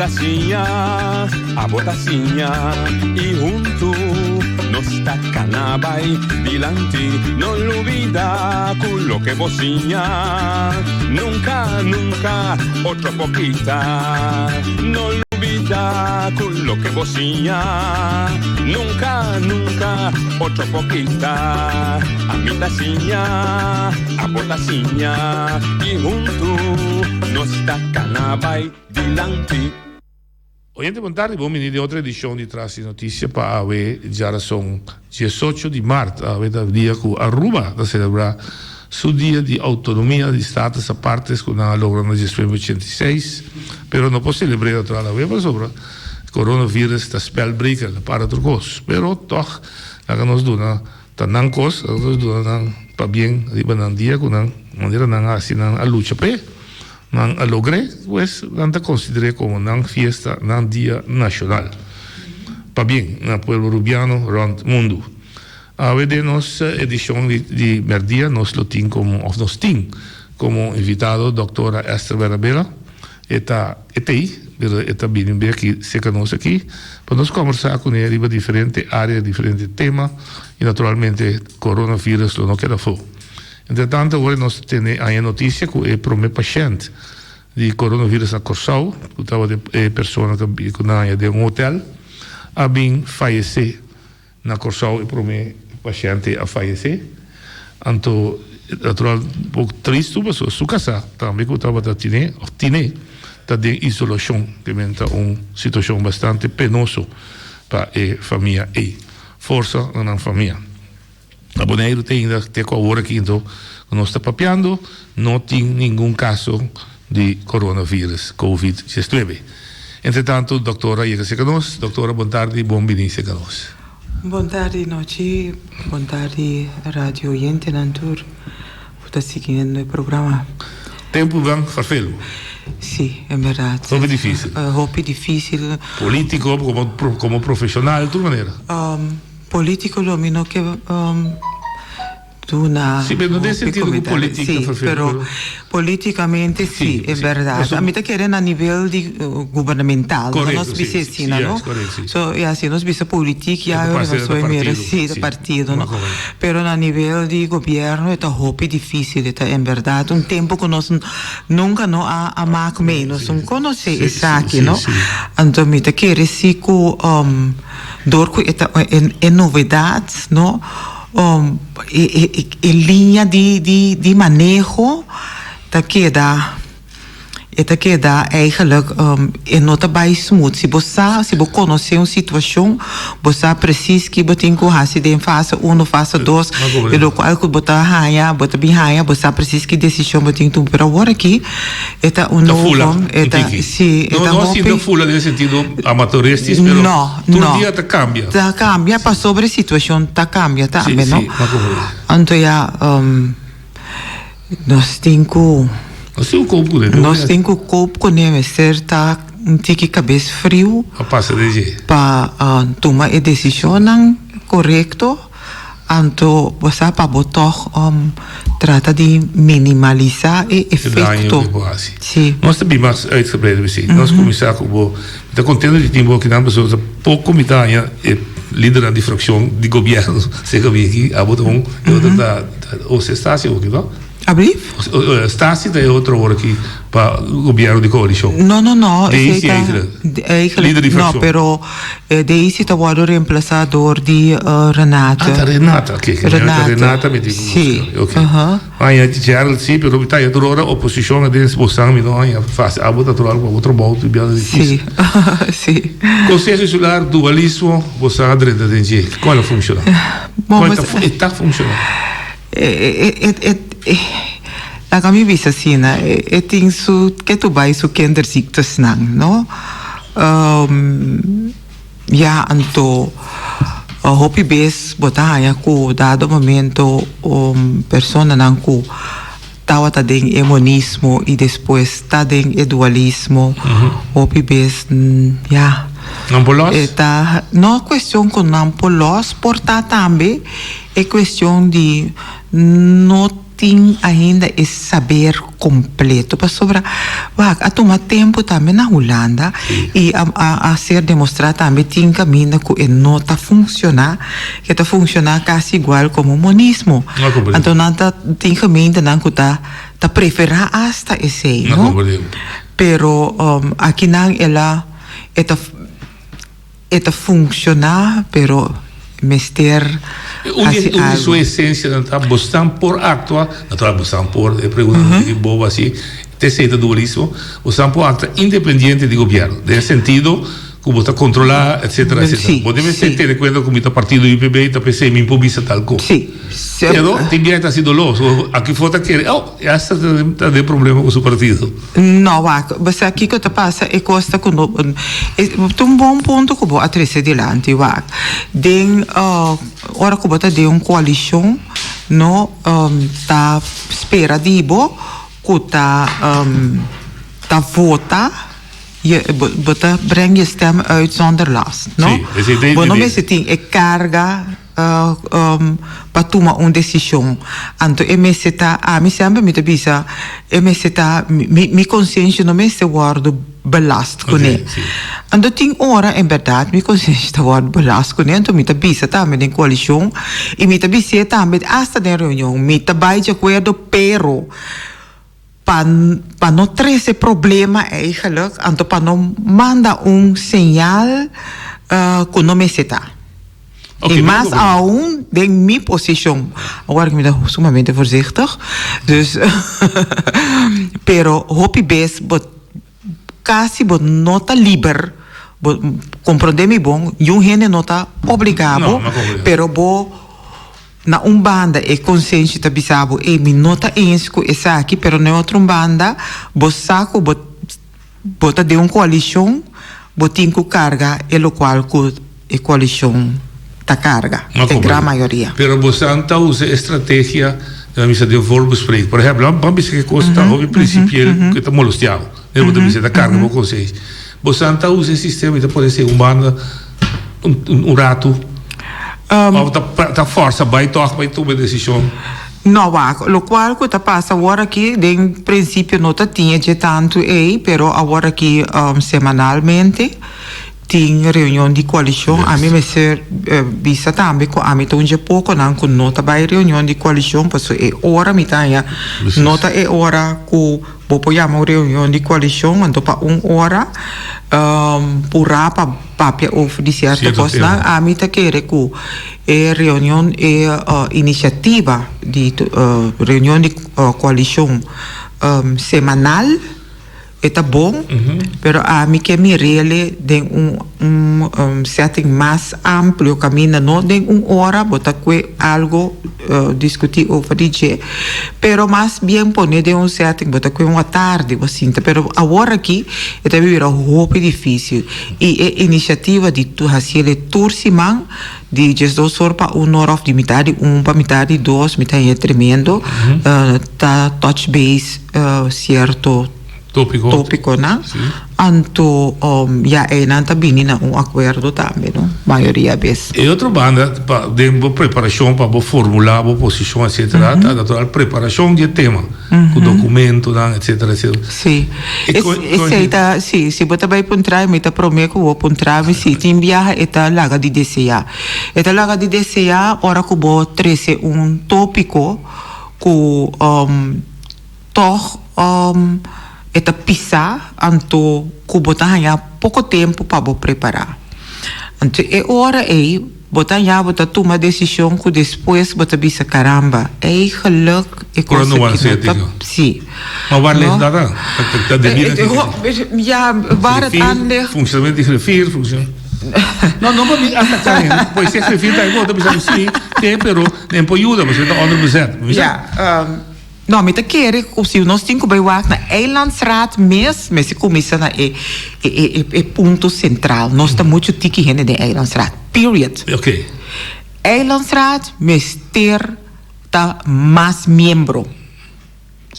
ta siña, abo ta siña y hunto nos ta cana bay dilanti. No lubida cu loke bo siña nunca, nunca otro por kita. No lubida cu loke bo siña nunca, nunca otro por kita. Ami ta siña, abo ta siña y hunto nos ta cana bay dilanti. Oyente bon tardi, bon bini den otro edicion di Tras di Noticia pa awe djarason diesocho di mart. Awe ta dia cu Aruba ta celebra su dia di autonomia di status apartes cu nan a logra na diesnuebe ochenta i seis, pero no por celebre natural awe pasobra coronavirus ta spelbreker, ta para tur cos. Pero tog laga nos duna ta nan cos, laga nos duna nan pabien riba nan dia cu nan manera nan a haci nan a lucha p'e. Nan a logr'é, pues nan ta konsider'é komo nan fiesta, nan dia nashonal. Pabien na pueblo rubiano rònt mundu. Awe den nos edishon di mèrdia nos lo tin komo, òf nos tin komo invitado Dòktora Esther Bernabela. E ta e t'ei, pero e ta bini un bek aki serka nos aki pa nos kòmbersá kuné riba diferente área, diferente tema i naturalmente coronavirus lo no keda afó. Entretanto awor nos ta tene aña noticia cu e prome pashent di coronavirus na Corsou, cu tabata e persona cu nan haña den un hotel, a bin fayece na Corsou. E prome pashente a fayece. Anto natural un poco tristo pasobra su casa tambe cu tabata tine of tine ta den isolacion. Te men ta un situacion bastante penoso pa e famia ey. Forsa na nan famia. Na Boneiru te ainda te ku awor aki anto ku nos ta papiando no tin ningun kaso di coronavirus covid diesnuebe. Entre tanto doktor a yega serka nos. Doktora bon tardi bon bini serka nos. Bon tardi Nochi, bon tardi radio oyentenan tur ku ta siguiendo e programa. Tempu ban farfelu. Si, en berdad. Hopi dificil. Hopi dificil. Politico como profesional tur manera. Politico lo mi no ke duna Sí, pero no den hopi sentido ku comentario. politica Sí, vervelend, pero pero politicamente sí, Sí, e sí. berdad. Pasobra Mi ta kere na nivel di gubernamental, no Correcto, nos sí, bisa sí, asina, no? juist, correcto, sí. So, ya, si nos bisa politic E ya ta ora parse nos ta soy mira, partido, sí, ta sí. partido, no? Mas o menos. Pero na nivel di gobierno e ta hopi dificil, e ta en berdad un tempo ku nos nunca no a a mak mee, nos no conoce Sí, sí, esaki, sí, no? sí. Anto mi ta kere si ku Dor ku e ta e novedat no e liña di maneho ta keda e ta keda eigenlijk e no ta bai smooth. Si bo sa si bo konosé un situashon bo sa presis ki bo tin ku hasi den fase uno fase dos e lokual ku bo ta haña bo ta bin haña bo sa presis ki desishon bo tin ku tuma pero awor aki E ta un Ta nobo, fula, e un ta, tiki. si, e No, ta no hopi. sinta fula den sentido amateuristisch, pero No, tur no. dia ta cambia. Ta cambia pasobra e situacion ta cambia Si, tambe, no? si, ma como es. Anto ya, nos tin cu. Nos tin cu cope cune. Nos tin cu cope cune, mester ta un tiki cabes friu. Pa pasa den dje. Pa tuma e decisionnan corecto. Anto bo sa pa bo tog trata di minimalisa e E daño efecto. ku bo hasi. Si. Nos ta bin mas uitgebreid op esei. Nos kuminsá ku bo. Mi ta kontento di tin bo akinan pasobra ta poko mi ta haña e lidernan di frakshon di gobièrnu serka mi aki. Abo ta un, e otro ta Jose Stasi oki no? Ablief? Stasi ta e otro ora aki pa gobièrnu di koalishon. No, no, no. Daisy Esei ta eigenlijk. eigenlijk Lider di no, frakshon. pero Daisy ta wòrdu reemplasa dor di Renate. Ah, ta Renata. Oké, oké. Renate. Renata mi tin ku Sí. buska. Oké. Aha. Aña Gerald sí, pero mi ta haña tur ora oposishon aden bosan mi no haña fásil. Abo ta tur ora ku bo trabou ta biba difísil. Sí, sí. Konseho Insular, dualismo, bosan a drenta den dje. Kon el a funshoná? Bon, Kon e bos ta e ta funshoná? E laga mi bisa asina, e tin su ke tu bai su kinderziektes-nan, no? Ya, anto hopi bes bo ta haña ku dado momento personanan ku tabata den e monismo i despues ta den e dualismo, hopi bes, ya. Nan por lòs? E ta, no kuestion ku nan por lòs, por ta tambe. E cuestion di no. tin ainda e saber completo pasobra wak a tuma tempo tambe na Hulanda y a a ser demostra tambe tin caminda cu e no ta funciona e ta funciona casi igual como monismo anto nan ta tin gemeentenan cu ta ta prefera hasta esey no pero akinan el a e ta. E ta funciona pero mester haci algo. Un di su esencianan ta bosnan por actua, natural bosnan por, e pregunta ta un tiki bobo asi, te esey ta dualismo, bosnan por actua independiente di gobierno, den e sentido cu bo ta controla etcetera etcetera. Bo debe ser tene cuenta cu mi ta partido UPB ta pesey mi por bisa tal cos. Pero tin biaha ta haci dolor, so aki for ta kere, oh, ya esta ta den problema cu su partido. No wak, bo sa kiko ta pasa e kos ta ku no e ta un bon punto ku bo a trese dilanti wak. Den ora ku bo ta den un koalishon no ta spera di bo ku ta ta vota je bo ta breng je stem uit zonder last no. Bo no mester tin e karga. pa tuma un desishon. Anto e mester ta, ami semper mi ta bisa, e mester ta, mi mi konsenshi no mester wòrdu belast kuné. Anto tin ora en bèrdat mi konsenshi ta wòrdu belast kuné, anto mi ta bisa tambe den koalishon i mi ta bis'é tambe asta den reunion, mi ta bai di akuerdo pero pa pa no trese problema eigenlijk, anto pa no manda un señal ku no mester ta. I mas aun den mi posishon. Awor mi ta sumamente voorzichtig. Dus, pero hopi bes bo kasi bo no ta liber. Bo komprondé mi bon, niun hende no ta obligá bo, pero bo na un banda e konsenshi ta bisa bo, ey mi no ta eens ku esaki, pero na e otro banda bo sa ku bo. Bo ta den un koalishon, bo tin ku karga e lokual ku e koalishon ta karga, e gran mayoria. Pero bosan ta usa e strategia di nan bisa den voorbespreek. Por ehempel, ban bisa ke kos ta hopi prinsipiel ku ta molestia bo. Bo ta bisa ta karga bo konsenshi. Bosan ta usa e sistema i ta pone esei un banda un ratu? Of ta forsa bai tòg bai tuma e desishon? No wak, lokual ku ta pasa awor aki den prinsipio no ta tin e dje tantu ei, pero awor aki semanalmente tin reunion di koalishon. Ami mester bisa tambe ku ami ta un dje pokonan ku no ta bai reunion di koalishon pasobra e ora mi ta haña no ta e ora ku bo por yama un reunion di koalishon, anto pa un ora purá pa papia over di sierto kosnan. Ami ta kere ku. E reunion e inisiativa di reunion di koalishon semanal e ta bon, pero ami ke mir'ele den un un setting mas amplio kaminda no den un ora bo ta kue algo diskutí over di dje, pero mas bien pone den un setting bo ta kue un atardi bo sinta, pero awor aki e ta bira hopi difisil i e inisiativa di hasiel tur siman. Di diesdos or pa un or of di mitad di un pa mitad di dos mi ta haña tremendo ta touch base cierto topiconan anto ya eynan ta bini na un acuerdo tambe no mayoria bes. E otro banda pa den bo preparacion pa bo formula bo posicion etcetera ta natural preparacion di e tema. Ku dokumentonan etcetera etcetera. Sí. Esei ta, sí, si bo ta bai puntra mi ta promé ku bo puntra mi si tin biaha e ta laga di deseá. E ta laga di deseá ora ku bo trese un tópiko ku tòg e ta pisá anto ku bo ta haña poko tempu pa bo prepará. Anto e ora ei Bo ta ya bo ta tuma desishon ku despues bo ta bisa karamba eigenlijk e kos aki no ta si. Ma waar ligt dat dan? Ta debí na kiko? Ja, waar het aan ligt. Funcionamento di griffier, No, no pa mi ataká hende. Pues si e griffier ta bo ta bisa si, te pero den por yuda pasobra ta onderbezet. Ja. No, mi ta kere ku si nos tin ku bai wak na Eilandsraad mes, mester kuminsá na e e e e punto sentral. Nos ta muchu tiki hende den Eilandsraad. Period. Ok. Eilandsraad mester ta mas miembro.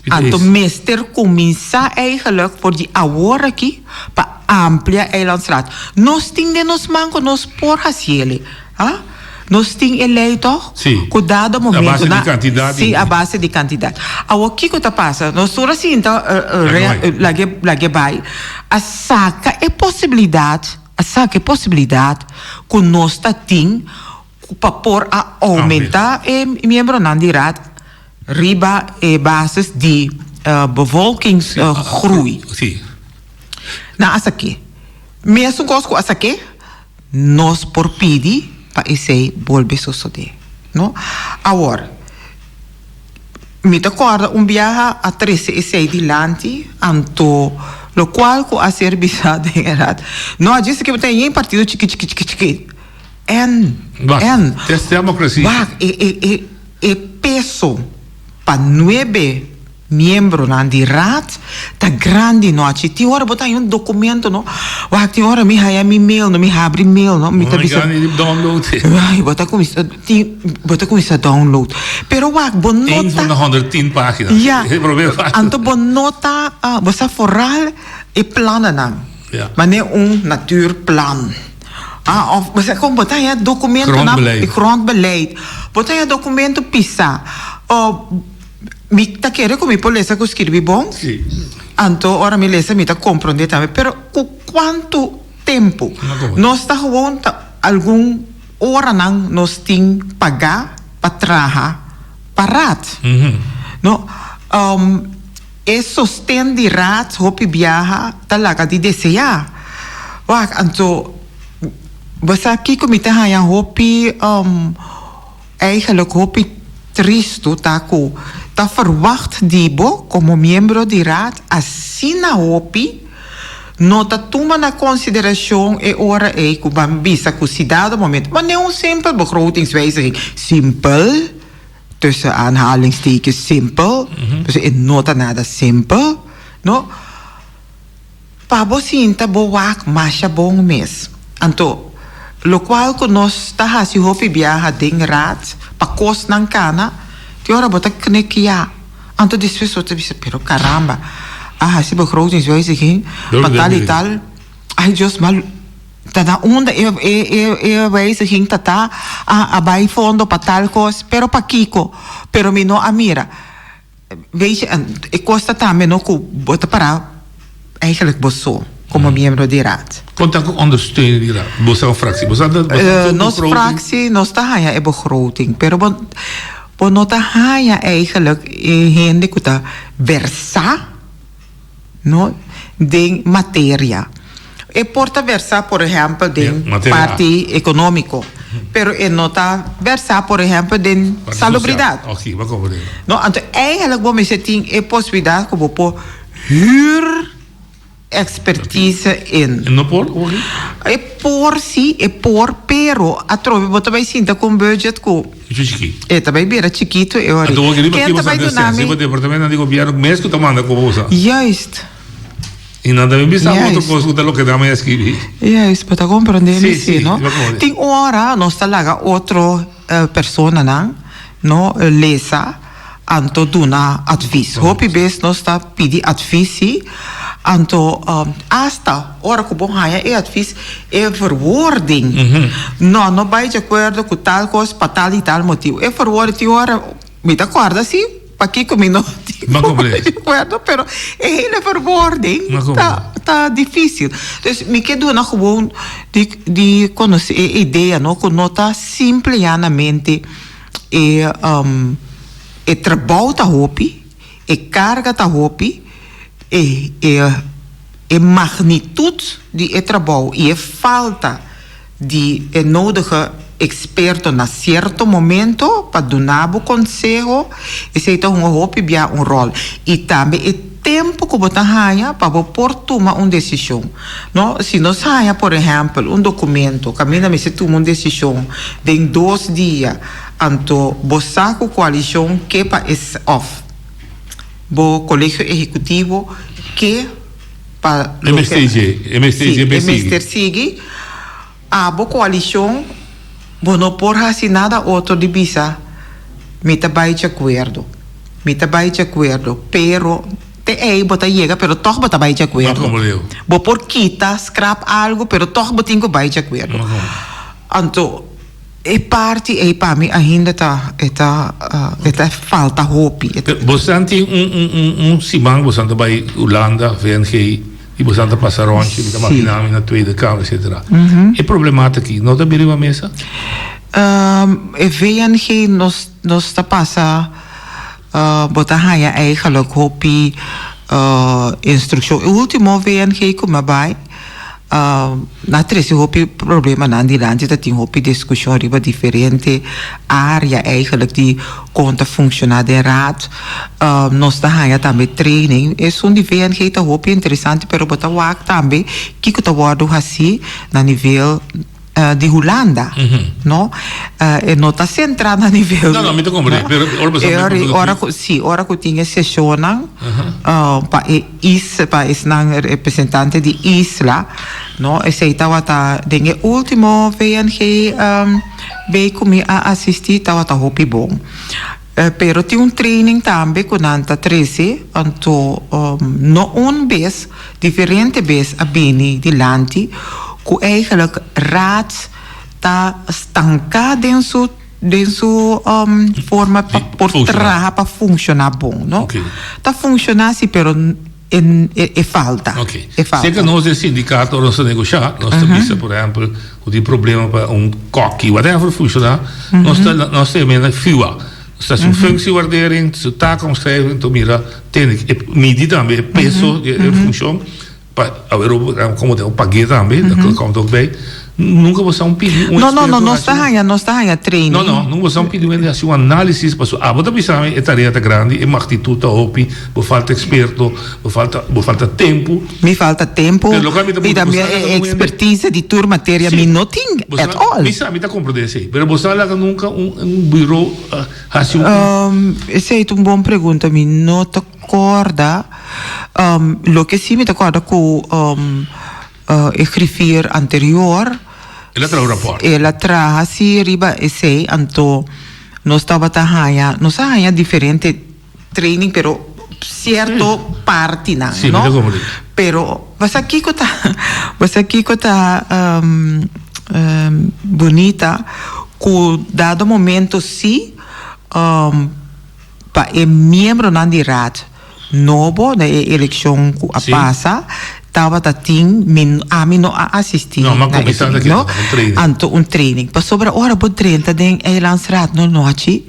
Anto mester kuminsá eigenlijk for di awor aki pa amplia Eilandsraad. Nos tin den nos man ku nos por hasiele. Ha? Nos tin e lei toch? Sí. Ku dado A momento base di na kantidat Sí, di. a base di kantidat. Awor kiko ta pasa? Nos tur a sinta Laga bai. lag'e lag'e bai. A saka e posibilidat, a saka e posibilidat ku nos ta tin ku pa por a oumentá e miembronan di raad riba e basis di bevolkingsgroei. Sí. Nan a sak'é. Mesun kos ku a sak'é, nos por pidi pa esei bolbe sosodé, no? Awor, mi ta kòrda un biaha a trese esei dilanti, anto lokual ku a ser bisá den e rat, no a djis ke bo ta yen partido chiki chiki chiki chiki, en, Wak, en, test democracy. wak, e e e e peso pa nuebe Miembronan di Raad ta grandi nochi. Tin ora bo ta haña un documento no. Wak tin ora mi haña mi mail no, mi habri mail no, mi ta bisa. Bo no download. Ay, bo ta cuminsa tin bo ta cuminsa download. Pero wak bo no ta. Een van de 110 pagina's. Ja. Anto bo no ta bo sa vooral e plannennan. Ja. Manera un natuurplan. Ah, of bo sa con bo ta haña documentonan. Grondbeleid. Grondbeleid. Bo ta haña documento pisa. Mi ta kere ku mi por lesa ku skirbi bon. Sí. Anto ora mi lesa mi ta komprondé tambe. Pero ku kuantu tempu? Nos ta gewoon ta algun oranan nos tin pagá pa traha pa raad. No, e sosten di raad hopi biaha ta laga di deseá. Wak, anto bo sa kiko mi ta haña hopi. Eigenlijk hopi tristu ta ku ta verwacht di bo komo miembro di Raad asina hopi no ta tuma na konsiderashon e ora ei ku ban bisa ku si dado momento, ma ne un simpel begrotingswijziging, simpel tussen aanhalingstekens simpel, pasobra e no ta nada simpel, no. Pa bo sinta bo wak masha bon mes. Anto, lokual ku nos ta hasi hopi biaha den raad pa kosnan kana, tin ora bo ta knik ya. Anto despues bo ta bisa, pero karamba, a hasi begrotingswijziging pa tal i tal. Ay Dios, ma ta na unda e e e wijziging ta ta? A bai fondo pa tal kos, pero pakiko? Pero mi no a mira. Weet je, e kos ta tambe no ku bo ta pará eigenlijk bo so komo miembro di raad. Kon ta ku ondersteuning di raad? Bo sa un fractie? Bo sa bo sa un Nos fractie, nos ta haña e begroting, pero bo bo no ta haña eigenlijk e hende ku ta versá. No den materia. E por ta versá, por ehèmpel, den parti ekonómiko, pero e no ta versá, por ehèmpel, den salubridat. No, anto eigenlijk bo mester tin e posibilidat ku bo por hür ekspertise in. E no por hoor? E por si, e por, pero atrobe bo ta bai sinta ku un budget ku. Mucho chikí. E ta bai bira chikitu e ora. Anto wak riba ki boso a desen, riba departamentonan di gobierno mes ku ta manda ku boso. Juist. I nan ta bin bisa otro kos ku ta loke nan a skibi. Juist, bo ta komprende mi si, no? Tin ora nos ta laga otro personanan, no, lesa. Anto duna advis. Hopi bes nos ta pidi advis si, anto asta ora ku bo haña e advis e verwoording no no bai di akuerdo ku tal kos pa tal i tal motibu. E verwoording tin ora mi ta kòrda si pakiko mi no tin di akuerdo pero e hele verwoording ta ta difisil. Dus mi ke duna gewoon di di konosé e idea no ku no ta simple yanamente. E e trabou ta hopi, e karga ta hopi, e e e magnitut di e trabou i e falta di e nodige eksperto na sierto momento pa duna bo konseho, esei ta hunga hopi bia un ròl. I tambe e tempu ku bo ta haña pa bo por tuma un desishon. No, si nos haña por ehèmpel un dokumento kaminda mester tuma un desishon den dos dia, anto bo sa ku koalishon ke pa es òf bo kolegio ehekutivo ke pa E mester dje, e mester dje e mester sigui, abo koalishon bo no por hasi nada otro di bisa mi ta bai djakuerdo, mi ta bai djakuerdo, pero. Te ei bo ta yega pero tòg bo ta bai djakuerdo. Bo por kita, skrap algu pero tòg bo tin ku bai djakuerdo. Anto. E parti ei pa mi ainda ta e ta e ta falta hopi. Bosan tin un un un un siman bosan ta bai Hulanda, VNG, i bosan ta pasa rondje, mi ta makina mi na Tweede Kamer etcetera. E problematik aki no ta bin riba mesa? E VNG nos nos ta pasa bo ta haña eigenlijk hopi instrukshon. E ultimo VNG ku mi a bai Na trece hopi problemanan dilanti, ta tin hopi discusion riba diferente area eigenlijk di con ta funciona den raad. Nos ta haya tambe training. Esun di VNG ta hopi interesante pero bo ta wak tambe kico ta wordo haci na nivel di Hulanda, no? E no ta centra na nivel. No, no, mi ta comprende, pero ora bo sa Ora cu, si, ora cu tin e sesionnan pa e is, pa esnan representante di isla, no, esey tawata den e ultimo VNG bay cu mi a asisti tawata hopi bon. Pero tin un training tambe cu nan ta trece, anto no un bes, diferente bes a bini dilanti cu eigenlijk raad ta stanca den su den su forma pa por traha pa funciona bon, no. Ta funciona si pero e falta. E falta. Seka nos den sindicato ora nos ta negosha, nos ta bisa por ehempel cu tin problema pa un koki whatever funciona, nos ta nos ta yama FUA. Nos ta haci un functiewaardering, su taakomschrijving, to mira tene e midi tambe e peso di e funcion pa awe como den pague tambe, dat komt ook bij. Nunca bo sa un pidi un No, no, no, nos ta haña, nos ta haña training. No, no, nunca bo sa un pidi un hende haci un analisis pasobra abo ta bisa mi e tarea ta grandi, e magnitud ta hopi, bo falta experto, bo falta, bo falta tempo. Mi falta tempo y tambe e expertise di tur materia mi no tin at all. Mi sa, mi ta comprende esey, pero bo sa laga nunca un un bureau haci un. Esey ta un bon pregunta, mi no ta corda. Loke si mi ta corda cu. E griffier anterior. El a traha un raport. El a traha si riba esei, anto nos tabata haña, nos a haña diferente training pero cierto partinan, Sí, mi ta no? comprende. Pero bo sa kiko ta, bo sa kiko ta bunita ku dado momento si pa e miembronan di raad nobo na e elekshon ku a pasa tabata tin mi ami no a asisti No, ma kuminsá ta keda un training. Anto un training pasobra ora bo drenta den eilandsraad no nochi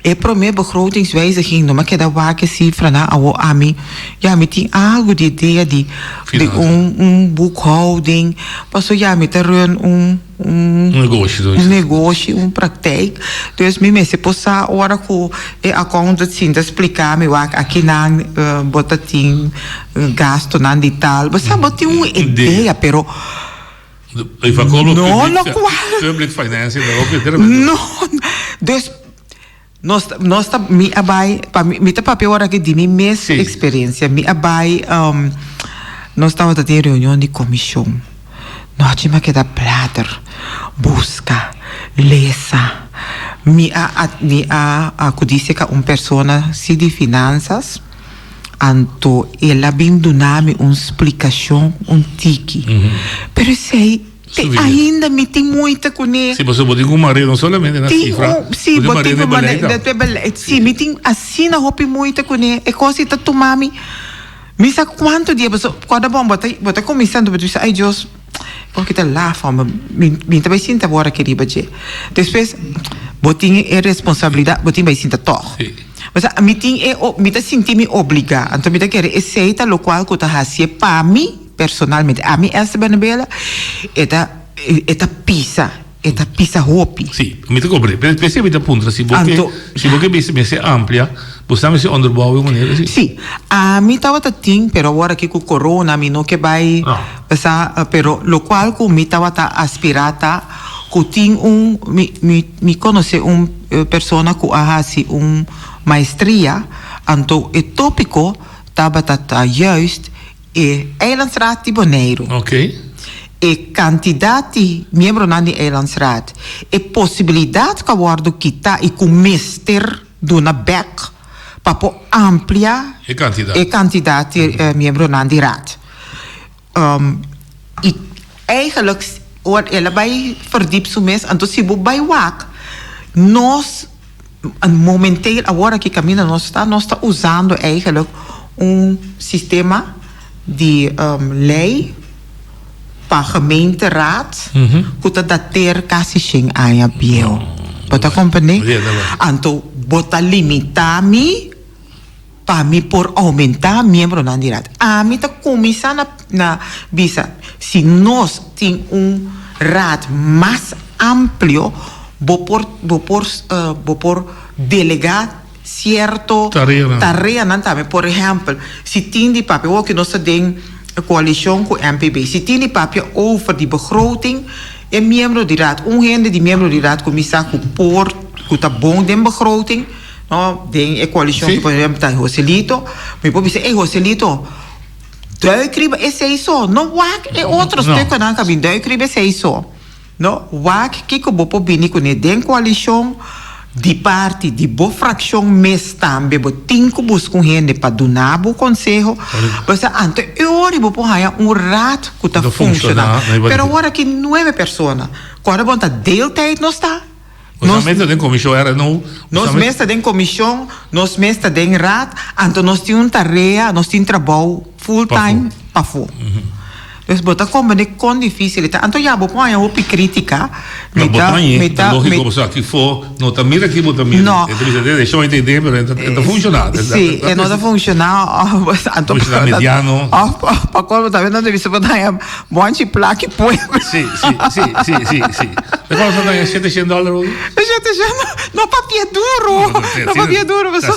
e prome begrotingswijziging no mi a keda wak e sifranan awo ami ya mi tin algu di idea di di un un boekhouding paso ya mi ta run un Un negoshi un negoshi, un praktijk. Dus mi mester por sa ora ku e accountant sinta splika mi wak akinan bo ta tin gastonan di tal. Bo sa bo tin un idea pero no lokual. Public financing ta hopi tremendo. No, dus nos nos ta mi a bai pa mi mi ta papia ora aki di mi mes experiencia mi a bai nos tabata tin reunion di comision nochi mi a keda blader busca lesa mi a mi a acudi cerca un persona si di finanzas anto el a bin duna mi un splicacion un tiki pero esey Te ainda mi tin moeite kuné. Sí, pasobra bo tin ku mare no solamente na sifra, Sí, bo tin ku mare den e beleid. Sí, mi tin asina hopi moeite kuné. E kos ei ta tuma mi, mi sa kuantu dia, pasobra kòrda bon bo ta bo ta kuminsá anto bo ta bisa, ay Dios, por ke ta laf hòmber, mi mi ta bai sinta awor aki riba dje. Despues bo tin e responsabilidat, bo tin bai sinta tòg. Pasobra mi tin e, mi ta sinti mi obligá, anto mi ta kere esei ta lokual ku ta hasié pa mi. Personalmente ami Esther Bernabela e ta e ta pisa e ta pisa hopi. Sí, mi ta comprende. Pero p'esei mi ta puntra si bo ke si bo ke bisa mester amplia, bo sa mester onderbouw e manera así? Sí, ami tabata tin pero awor aki ku corona mi no ke bai sa pero lokual ku mi tabata aspirá ta ku tin un mi mi mi konosé un persona ku a hasi un maestria anto e tópiko tabata ta juist E Eilandsraad di Boneiru. E kantidat di miembronan di Eilandsraad. E posibilidat ku a wòrdu kita i ku mester duna bèk pa por amplia e kantidat di miembronan di raad. I eigenlijk. Ora el a bai verdiep su mes, anto si bo bai wak, nos momenteel awor aki kaminda nos ta, nos ta usando eigenlijk un sistema di lei pa gemeenteraad ku ta dateer kasi shen aña bieu. Bo ta komprendé? Anto bo ta limitá mi. Pa mi por oumentá miembronan di raad. Ami ta kuminsá na na bisa, si nos tin un raad mas amplio, bo por bo por bo por delegá sierto Tareanan. tareanan tambe. Por ehèmpel, si tin di papia, awor ku nos ta den koalishon ku MPB, si tin di papia over di begroting, e miembro di raad, un hende di miembro di raad kuminsá ku por ku ta bon den begroting, No, den e coalicion cu por ehempel ta Joselito, mi por bisa, ey Joselito, duik riba esey so, no wak e otro stukennan ka bin, duik riba esey so. No, wak kico bo por bini cune den coalicion, di parti di bo fraccion mes tambe bo tin cu busca un hende pa duna bo conseho, pasobra anto e ora bo por haya un raad cu ta funciona. Pero awor aki nuebe persona, cu ora bo ta deeltijd nos ta. Nos mes ta den komishon RNO. Nos mes ta den komishon, nos mes ta den raad, anto nos tin un tarea, nos tin trabou full time pafó. Dus bo ta komprende kon difísil e ta. Anto ya bo por haña hopi krítika. No, bo ta hañ'é, ta lógiko pasobra aki fo no ta mira aki bo ta mira. No. E ta bisa den shon e ta den pero e ta funshoná. Sí, e no ta funshoná. Anto Funshoná mediano. Òf pa kolmo tambe nan ta bisa bo ta haña Bonchi plaki pueblo. Sí, sí, sí, sí, sí, sí. De cuando son daña 700 dólares hoy? 700, no papia duro. No papia duro. Ta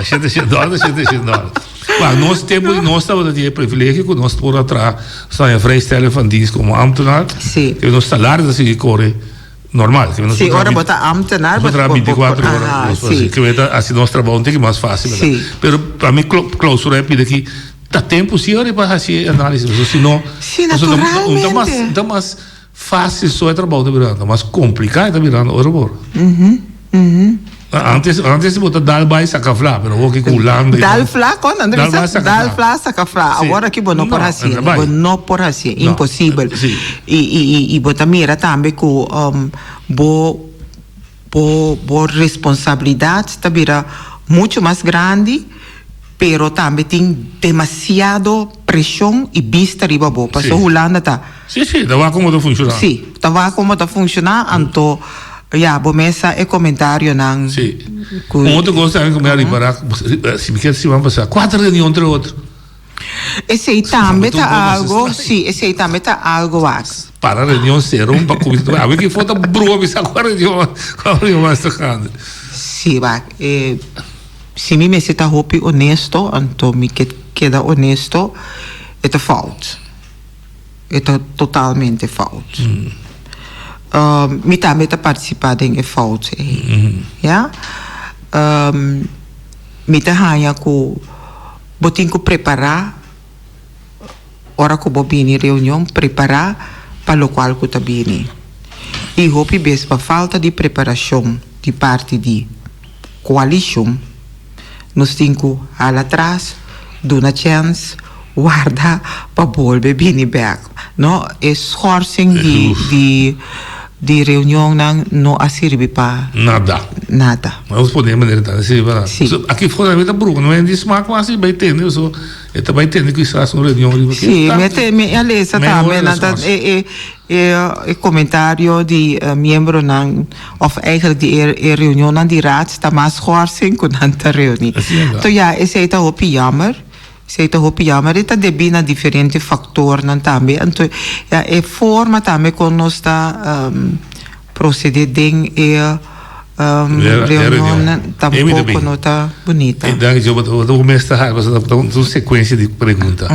700 dólares, 700 dólares. Maar nos tempo no. nos tabata tin e privilegio ku nos por a traha saña vrijstelling van dienst como ambtenaar. Sí. Que nos salario ta sigui kore normal. Que nos sí, ora bo ta ambtenaar. Nos traha 24 horas. Sí. Que ta hasi nos trabou un tiki mas fácil. Sí. Pero pa mi clausura e pide aki Ta tempu si ora pa hasi e análisis, pasobra si no, Sí, naturalmente. ta mas, ta mas fácil so e trabou ta birando, ta mas kompliká e ta birando ora por. Antes, antes bo ta dal bai saka fla, pero awor ki ku Hulanda i Dal fla, kon nan ta Dal bai bisa? saka Dal fla. fla saka fla. Sí. Awor aki bo no por No, hasié, e ta bai. bo no por hasié, No, imposibel. sí. I, i, i, i bo ta mira tambe ku bo bo bo responsabilidat ta bira muchu mas grandi. Pero tambe tin demasiado presion y bista riba bo, paso Hulanda ta. Sí, sí, ta wak como ta funciona. Sí, ta wak como ta funciona, anto ya, bo mes sa e comentarionan. Sí. Un otro cos tambe cu mi a ripara, si mi kier siman pasa, cuater reunion entre otro. Esey tambe ta algo, sí, esey tambe ta algo wak. Para reunion cera un pa cuminsa, awe ki for ta brua bisa cua reunion, cua reunion mas ta gana. Sí, wak, e. Si mi mester ta hopi honesto, anto mi ke keda honesto, e ta fout. E ta totalmente fout. Mi tambe ta partisipá den e fout ei, ya. Mi ta haña ku bo tin ku prepará ora ku bo bini reunion, prepará pa lokual ku ta bini. I hopi bes pa falta di preparashon di parti di. Koalishon, nos tin ku hala tras, duna chèns, warda pa bolbe bini bèk. No, e schorsing di di di reunionnan no a sirbi pa Nada. nada. Nos pone e manera ta, no sirbi pa nada. Si. So, aki for mi ta bruha, no hende smak mas i bai tende, so e ta bai tende kisas un reunion riba ki. Si, mi a te mi a lesa tambe, nan ta e e. E comentario di miembronan of eigenlijk di e reunionnan di raad ta mas schorsing cu nan ta reuni. To ya, esey ta hopi jammer. Esey ta hopi jammer. E ta debi na diferente factornan tambe. Anto ya e forma tambe con nos ta procede den e reunionnan tampoco no ta bunita. Danki Joe, bo ta mester haci pasobra ta un secuencia di pregunta.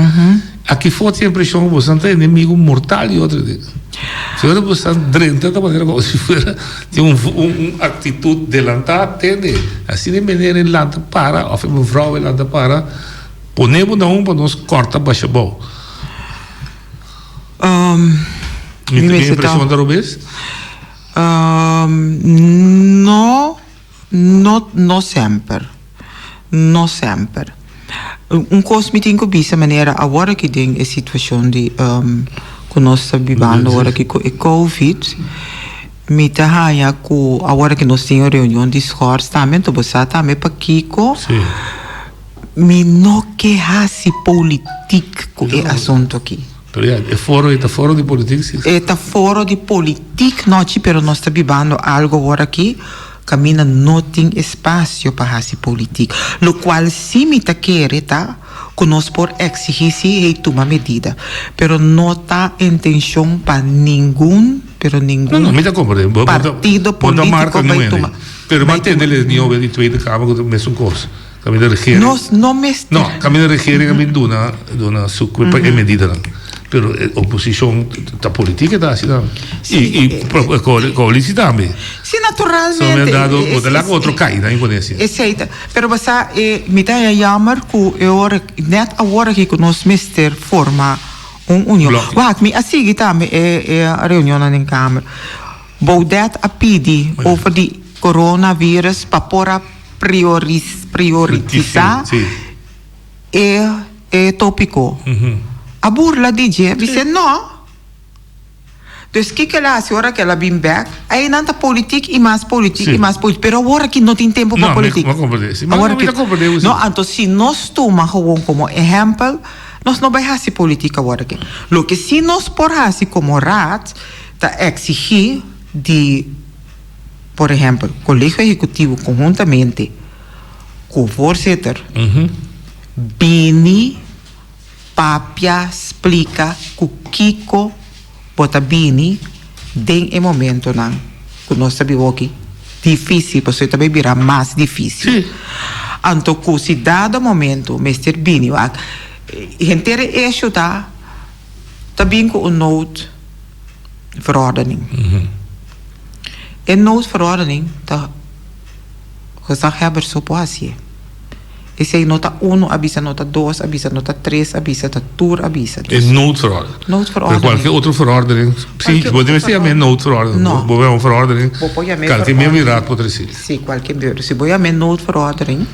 Aki for tin impresion cu boso ta enemigo mortal di otro. Si ora boso ta drenta ta manera como si fuera tin un un actitud delanta tende. Asina e meneer e lanta para of e mevrouw e lanta para pone bo na un pa nos corta basha abao. Mi Mi tin impresion ta robes? No. No, no semper. No semper. Un kos mi tin ku bisa manera awor aki den e situashon di. ku nos ta bibando awor aki ku e covid. Mi ta haña ku awor aki nos tin un reunion di schors tambe, anto bo sa tambe pakiko mi no ke hasi politiek ku e asuntu aki. Pero ya, e foro ei ta foro di politiek si? E ta foro di politiek nochi, pero nos ta bibando algo awor aki kaminda no tin espasio pa hasi politiek. Lokual si mi ta kere ta ku nos por eksigí si hey tuma medida, pero no ta intenshon pa ningun, pero ningun No, no, mi ta komprendé. Bo, bo ta, partido bo ta marka polítiko bai nun hende. tuma, Pero bai bo a tende tuma. les mi obe di Tweede Kamer ku ta mesun kos. Kaminda regering. Nos no mester. No, kaminda regering a bin duna, duna su pa e medidanan. Pero e oposishon ta politiek e ta hasi tambe. Sí, I, i pro, koalisi tambe. Sí, naturalmente. So mi a dado, bo ta laga otro kai, nan pone asina. Esei ta. Pero bo sa, e, mi ta haña jammer ku e ora, nèt awor aki ku nos mester forma un union. Bloke. Wak, mi a sigui tambe e, e reunionnan den kamer. Baudet a pidi over di coronavirus pa por a prioris, prioritisá e, e tópiko. A burla di dje, bis'é no. Dus kiko el a hasi ora ku el a bin bèk? Einan ta politiek i mas politiek i mas politiek. Pero awor aki no tin tempu pa politiek. Awor aki no. Anto si nos tuma gewoon komo ehèmpel, nos no bai hasi politiek awor aki. Loke si nos por hasi komo raad ta eksigí di, por ehèmpel, Kolegio Ehekutivo konhuntamente ku voorzitter bini. Papia splika ku kiko bo ta bini den e momentonan ku nos ta biba oki difísil, pasobra e ta bai bira mas difísil. Anto ku si dado momento mester bini wak, henter e esho ta ta bin ku un noodverordening. E noodverordening ta gezaghebber so por hasié. Esei no ta unu a bisa, no ta dos a bisa, no ta tres a bisa, ta tur a bisa. E noodverordening. Noodverordening. Pero kualke otro verordening, si, bo debe ser yam'é noodverordening. No. Bo yama un verordening, Bo por yam'é kalke verordening. miembro di raad por trese. Si, kualke miembro. Si bo yam'é noodverordening,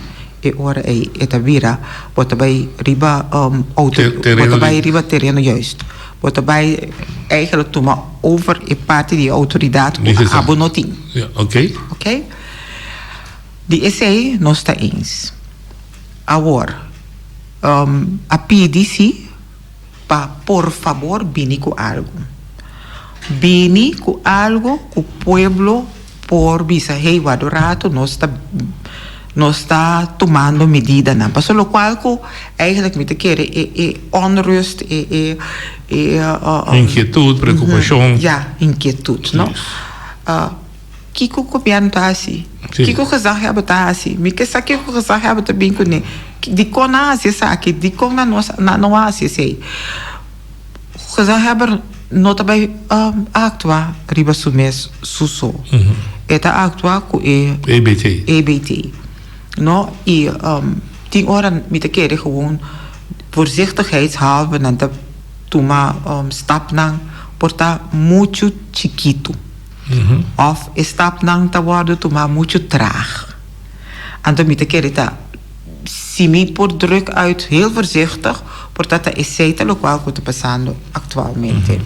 e ora ei e ta bira, bo ta bai riba auto, bo ta bai riba tereno juist. Bo ta bai eigenlijk tuma over e parti di e outoridat ku abo no tin. Ja, oké. Oké. Di esei nos ta eens. Awor, a pidi si pa por fabor bini ku algu. Bini ku algu ku pueblo por bisa, hey, wak un ratu nos ta nos ta tumando medidanan. Pasobra lokual ku eigenlijk mi ta kere e e onrust, e e e. Inkietut, preokupashon. Ya, inkietut, no? Kiko gobièrnu ta hasi? Kiko gezaghebber ta hasi? Mi ke sa kiko gezaghebber ta bin kuné. Dikon nan hasi esaki? Dikon nan no nan no hasi esei? Gezaghebber no ta bai aktua riba su mes su so. E ta aktua ku e EBT. EBT. No? I tin ora mi ta kere gewoon voorzichtigheidshalve nan ta tuma stapnan por ta muchu chikitu. Of e stapnan ta wòrdu tumá muchu traag. Anto mi ta kere ta, si mi por druk uit heel voorzichtig, por ta ta esei ta lokual ku ta pasando aktualmente.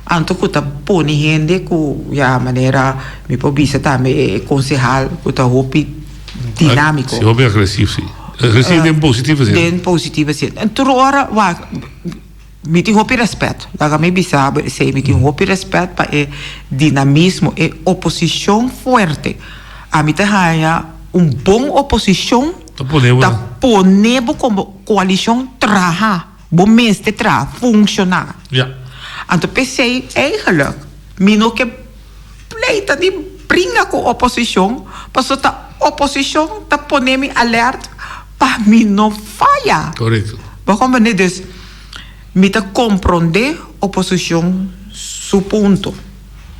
Anto ku ta pone hende ku, ya, manera mi por bisa tambe e konsehal ku ta hopi dinámiko. Si, hopi agresief, si. Agresief den positieve zin. Den positieve zin. En tur ora, wak. Mi tin hopi rèspèt, laga mi bisa bo esei, mi tin hopi rèspèt pa e dinamismo, e oposishon fuerte. Ami ta haña un bon oposishon ta pone bo komo koalishon traha, bo mester traha, funshoná. Anto p'esei eigenlik mi no ke pleita ni bringa ku oposishon, pasobra ta oposishon ta pone mi alèrt pa mi no faya. Bo a comprende? Dus mi ta comprende oposicion su punto.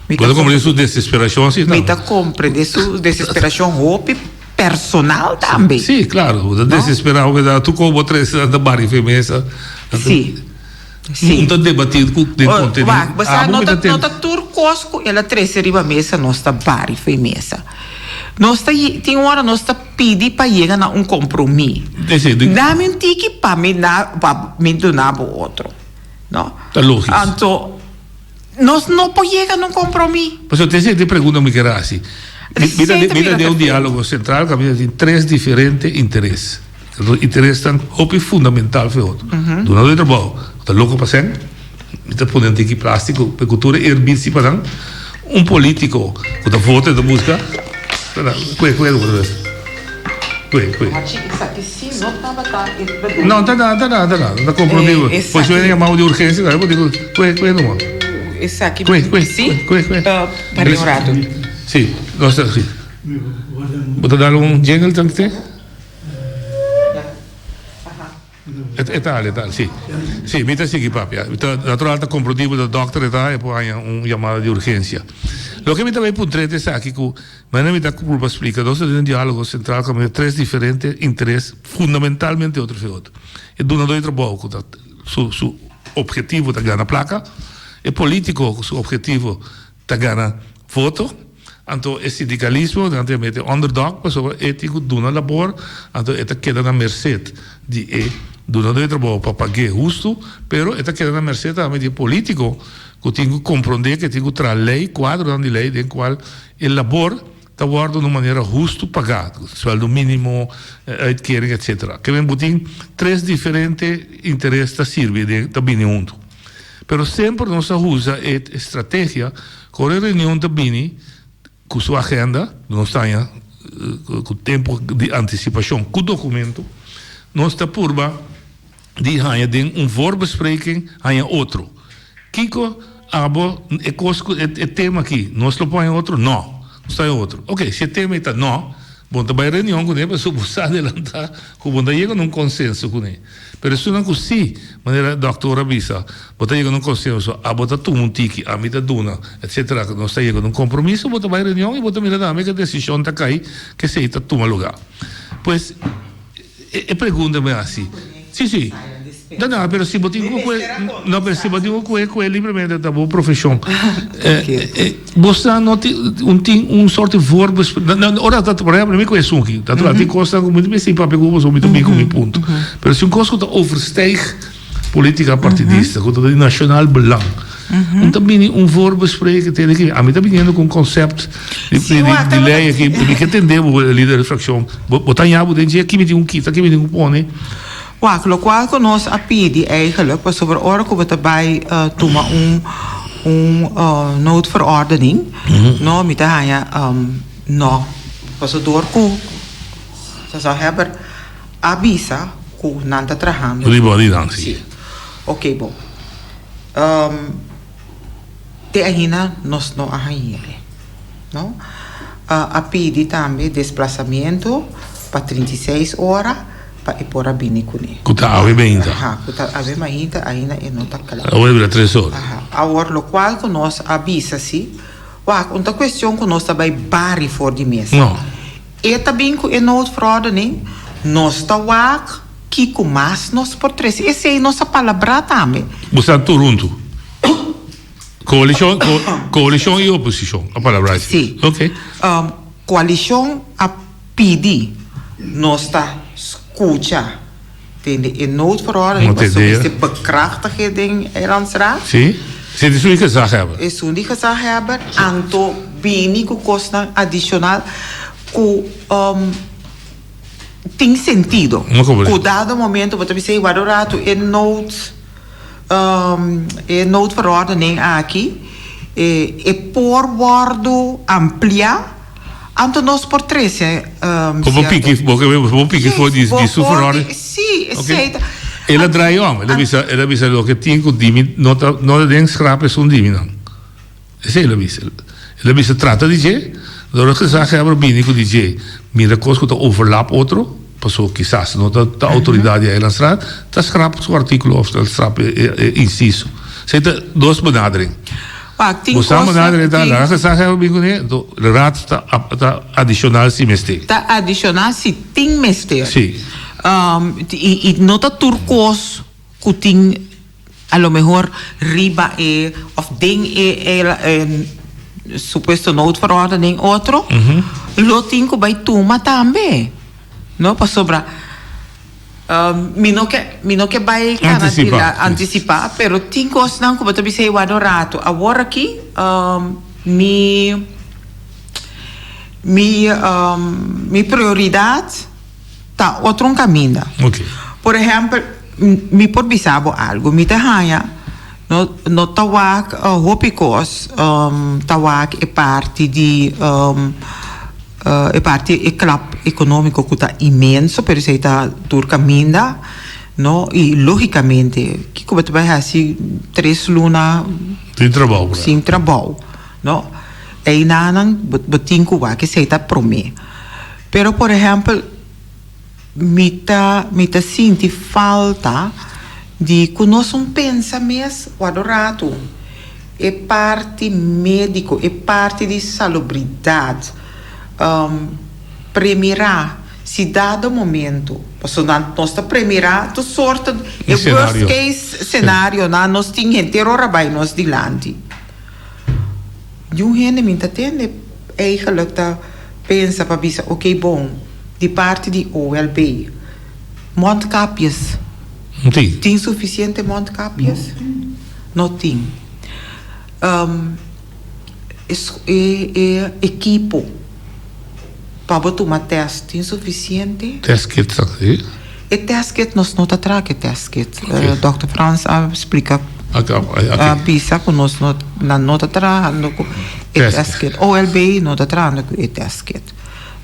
Mi ta comprende su desesperacion si Mi ta comprende su desesperacion hopi personal tambe. Si, claro. Bo ta desespera hopi ta tur como bo trece nan ta bari fe mesa. Si. Si. Un ta debati cu den contenido. Wak, bo sa no ta no ta tur cos cu el a trece riba mesa nos ta bari fe mesa. Nos ta tin ora nos ta pidi pa yega na un kompromí. Dami un tiki pa mi na pa mi duna bo otro. No? Ta lógis. Anto, Nos no por yega na un kompromi. Pasobra te esei pregunta mi kier hasi. Mi ta mi ta den un dialogo sentral kaminda tin tres diferente interes. Interesnan hopi fundamental for e otro. Dunador di trabou ku ta loko pa sèn, mi ta pone un tiki plástiko pa e ku tur e erbitsi pa nan. Un polítiko ku ta vota e ta buska, kue kue kue kue. No, ta nada, ta nada, ta nada. Ta komprondí. Por eso e yamado di urgensia tambe, bo tin ku kue kue numa. Kue kue kue kue. Sí, nos ta sí. Bo ta dal un jingle tambe? E tal, e tal, sí. Sí, mi ta sigui papia. Mi ta, natural ta komprondibel dat dòkter e ta, e por haña un yamada di urgensia. Loke mi ta bay puntr'é ta esaki ku, manera mi ta purba splika, nos ta den un diálogo sentral kaminda tres diferente interes fundamentalmente otro fe otro. E dunadó di trabou ku ta su su ophetivo ta gana plaka, e polítiko ku su ophetivo ta gana voto, anto e sindikalismo nan ta mete underdog pasobra e tin ku duna labor, anto e ta keda na merced di e dunadó di trabou pa pag'é hustu, pero e ta keda na merced tambe di e politico ku tin ku komprondé ku e tin ku traha lei, kuadronan di lei den kual e labor ta wòrdu na un manera hustu pagá, suèldo mínimo, uitkering etcetera. Ke men bo tin tres diferente interes ta sirbi den ta bini huntu. Pero semper nos a usa e estrategia ku ora e reunion ta bini ku su agenda, nos ta haña ku tempu di antisipashon ku dokumento, nos ta purba di haña den un voorbespreking haña otro. Kiko abo e kos ku e tema aki nos lo por haña otro? No, nos ta haña otro. Oke, si e tema ei ta no, Bo ta bai reunion kuné pasobra bo sa adelantá ku bo ta yega na un konsenso kuné. Pero esunnan ku sí, manera dòkter a bisa, bo ta yega na un konsenso, abo ta tuma un tiki, ami ta duna, etsetera, ku nos ta yega na un kompromiso, bo ta bai reunion i bo ta mira tambe ku e desishon ta kai ku esei ta tuma lugá. Pues, e pregunta mi hasi, sí, sí. No, no, pero si bo tin cu cue, no, pero si bo tin cu cue, cue libremente ta bo profesion. Bo sa no tin un tin un soort di voorbespreking. No, ora ta, por ehempel, mi cu esun aki, natural, tin cosnan cu mi ta mester papia cu bo, pasobra mi ta bin cu mi punto. Pero si un cos cu ta overstijg politica partidista, cu ta di nacional belang, un ta bini un voorbespreking tene ki, ami ta biniendo cu un concept di, di, di ley aki, mi ke tende bo, lider di fraccion, bo, bo ta haña bo den dje, ki mi tin cu kita, ki mi tin cu pone. Wak, lokual ku nos a pidi eigenlijk pasobra ora ku bo ta bai tuma un un noodverordening, no, mi ta haña no, pasobra dor ku gezaghebber a bisa ku nan ta trahando. Riba di nan, si. Oké, bon. Te ainda nos no a hañ'e, no. A pidi tambe desplazamiento pa 36 ora pa e por a bini kuné. Ku ta awe mainta. Aha, ku ta awe mainta ainda e no ta kla. Awe bira tres ora. Aha, awor lokual ku nos a bisa si, wak, un ta kuestion ku nos ta bai bari for di mesa. No. E ta bin ku e noodverordening, nos ta wak kiko mas nos por trese. Esei nos a palabrá tambe. Bo sta tur huntu? Koalishon, koalishon i oposishon a palabrá esei? Sí. Oké. Koalishon a pidi nos ta skucha tende e noodverordening pasobra mester bekrachtig den Eilandsraad. Sí. Sí, esun di gezaghebber. Esun di gezaghebber. Anto bini ku kosnan adishonal ku tin sentido. Ku dado momento bo ta bisa, hey, wak un ratu e nood. E noodverordening aki e por wordo amplia, anto nos por trece Bo por piki, bo por piki for di su verordening? Si, esey ta. El a draai om, el a bisa, el a bisa loke tin cu dimi no ta, no ta den scrap esun dimi nan. Esei el a bisa. El a bisa trata di dje, dor e gezaghebber bini ku di dje mira kos ku ta overlap otro, paso kisas no ta ta outoridat di Eilandsraad, ta scrap su artíkulo òf ta scrap e insiso. Esei ta dos benadering. Bo sa benadering ta laga gezaghebber bini kuné, anto de raad ta ta adishonal si mester. Ta adishonal si tin mester. Si. I no ta tur kos ku tin A lo mehor riba e of den e supuesto noodverordening otro lo tin cu bay tuma tambe, no? Pasobra. Mi no ke mi no ke bai kana Antisipá. antisipá, pero tin kosnan ku bo ta bisa ei wak un ratu. Awor aki mi mi mi prioridat ta otro un kaminda. Oké. Por ehèmpel, mi por bisa bo algu, mi ta haña no no ta wak hopi kos ta wak e parti di E parti e klap economico cu ta inmenso pero esey ta tur caminda no y logicamente kico bo ta bay haci tres luna Sin trabou sin trabou no eynanan bo tin cu wak esey ta prome pero por ehempel mi ta mi ta sinti falta di cu nos un pensa mes wak un rato. E parti médiko, e parti di salubridat, premirá si dado momento, pasobra nan nos ta premirá tur sorto, e worst case senarionan nos tin henter ora bai nos dilanti. Di un hende mi ta tende eigenlijk ta pensa pa bisa oké bon, di parti di OLB, mondkapjes, tin sufisiente mondkapjes? No tin. E e ekipo pa bo tuma test tin sufisiente? Test kit sa si. E test kit nos no ta traha ku e test kit. Dòkter Frans a splika a bisa ku nos no nan no ta trahando ku e test kit. OLB no ta trahando ku e test kit.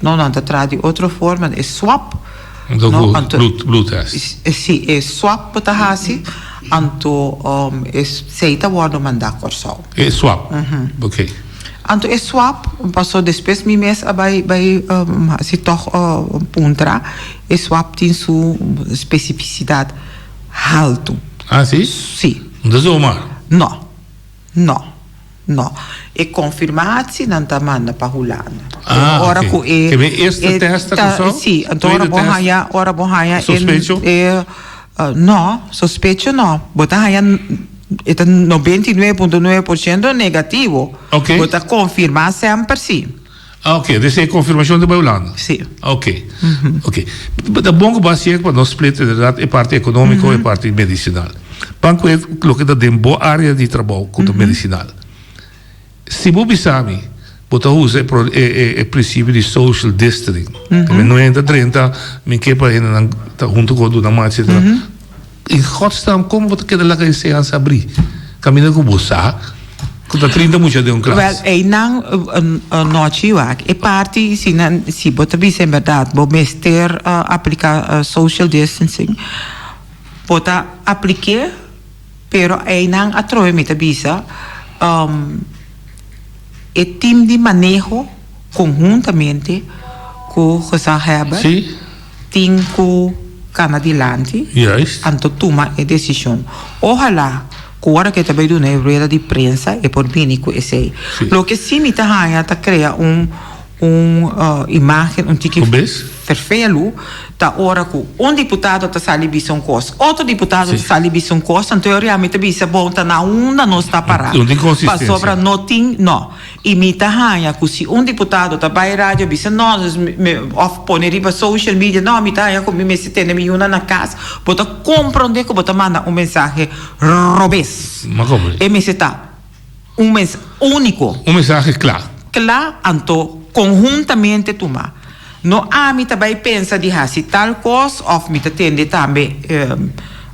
No nan ta traha di otro forma e swab. Anto ku bloed test. Si e swab bo ta hasi anto esei ta wordo manda Kòrsou. E swab ok. Anto e swab paso despues mi mes a bai bai hasi tòg puntra e swab tin su spesifisidat haltu. Ah si? Si. No ta zomaar? No. No, no. E konfirmatie nan ta manda pa Hulanda. Ah, Ora oké. ku e Ke men eerste e test ta ta Kòrsou? sí, anto ora Tweede bo test? haña, ora bo haña e Sospecho? e no, sospecho no. Bo ta haña e ta 99.9% negativo. Oké. Bo ta konfirmá semper sí. Ah, oké. Dus e konfirmashon ta bai Hulanda? Sí. Oké. Oké. Ta bon ku bo a sier pa nos split inderdaad e parti ekonómiko e parti medisinal. Ban ku e loke ta den bo área di trabou ku ta medisinal. Si bo bisa mi bo ta usa e pro e e prinsipio di social distancing, mi no hende ta drenta, mi ke pa hendenan ta huntu ku duna man etcetera. In godsnaam kon bo ta keda laga e seansa abrí kaminda ku bo sa ku ta trinta mucha den un klas? Wèl, einan nochi wak e parti si nan si bo ta bisa en bèrdat bo mester apliká social distancing bo ta aplik'é pero einan atrobe mi ta bisa e team di maneho konhuntamente ku gezaghebber. Tin ku kana dilanti, anto tuma e desishon. Ohalá ku ora ku e ta bai duna e rueda di prensa e por bini ku esei. Loke si mi ta haña ta krea un un imágen un tiki ferfelu ta ora ku un diputado ta sali bisa un kos, otro diputado ta sali bisa un kos, anto e ora mi ta bisa bon ta na unda nos ta pará pasobra no tin no. I mi ta haña ku si un diputado ta bai radio bisa no, òf pone riba social media, no, mi ta haña ku mi mester tene mi yunan na kas, bo ta komprondé ku bo ta manda un mensahe robes. E mester ta un mens úniko. Un mensahe kla. Kla, anto konhuntamente tuma. No ami ta bai pensa di hasi tal kos òf mi ta tende tambe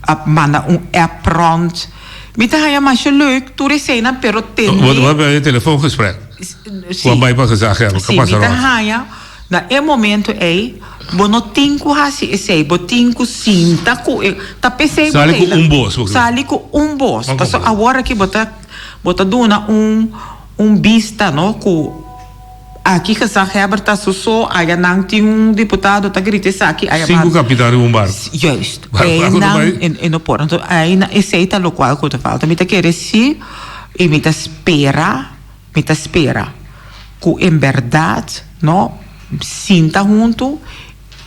a manda un app rònt. Mi ta haña masha leuk tur eseinan pero tende. Bo ta papia di telefoongesprek? Si. Ku a bai pa gezaghebber, Si, mi ta haña na e momento ei bo no tin ku hasi esei, bo tin ku sinta ku e, ta p'esei bo Sali ku un bos. Sali ku un bos, pasobra awor aki bo ta bo ta duna un un bista no ku. Aki gezaghebber ta su so, aya nan tin un diputado ta grita esaki, aya Sinku kapitan riba un barku. Juist. Barku ta bai. Einan e no por. Anto einan esei ta lokual ku ta falta. Mi ta kere si i mi ta spera, mi ta spera ku en bèrdat no sinta huntu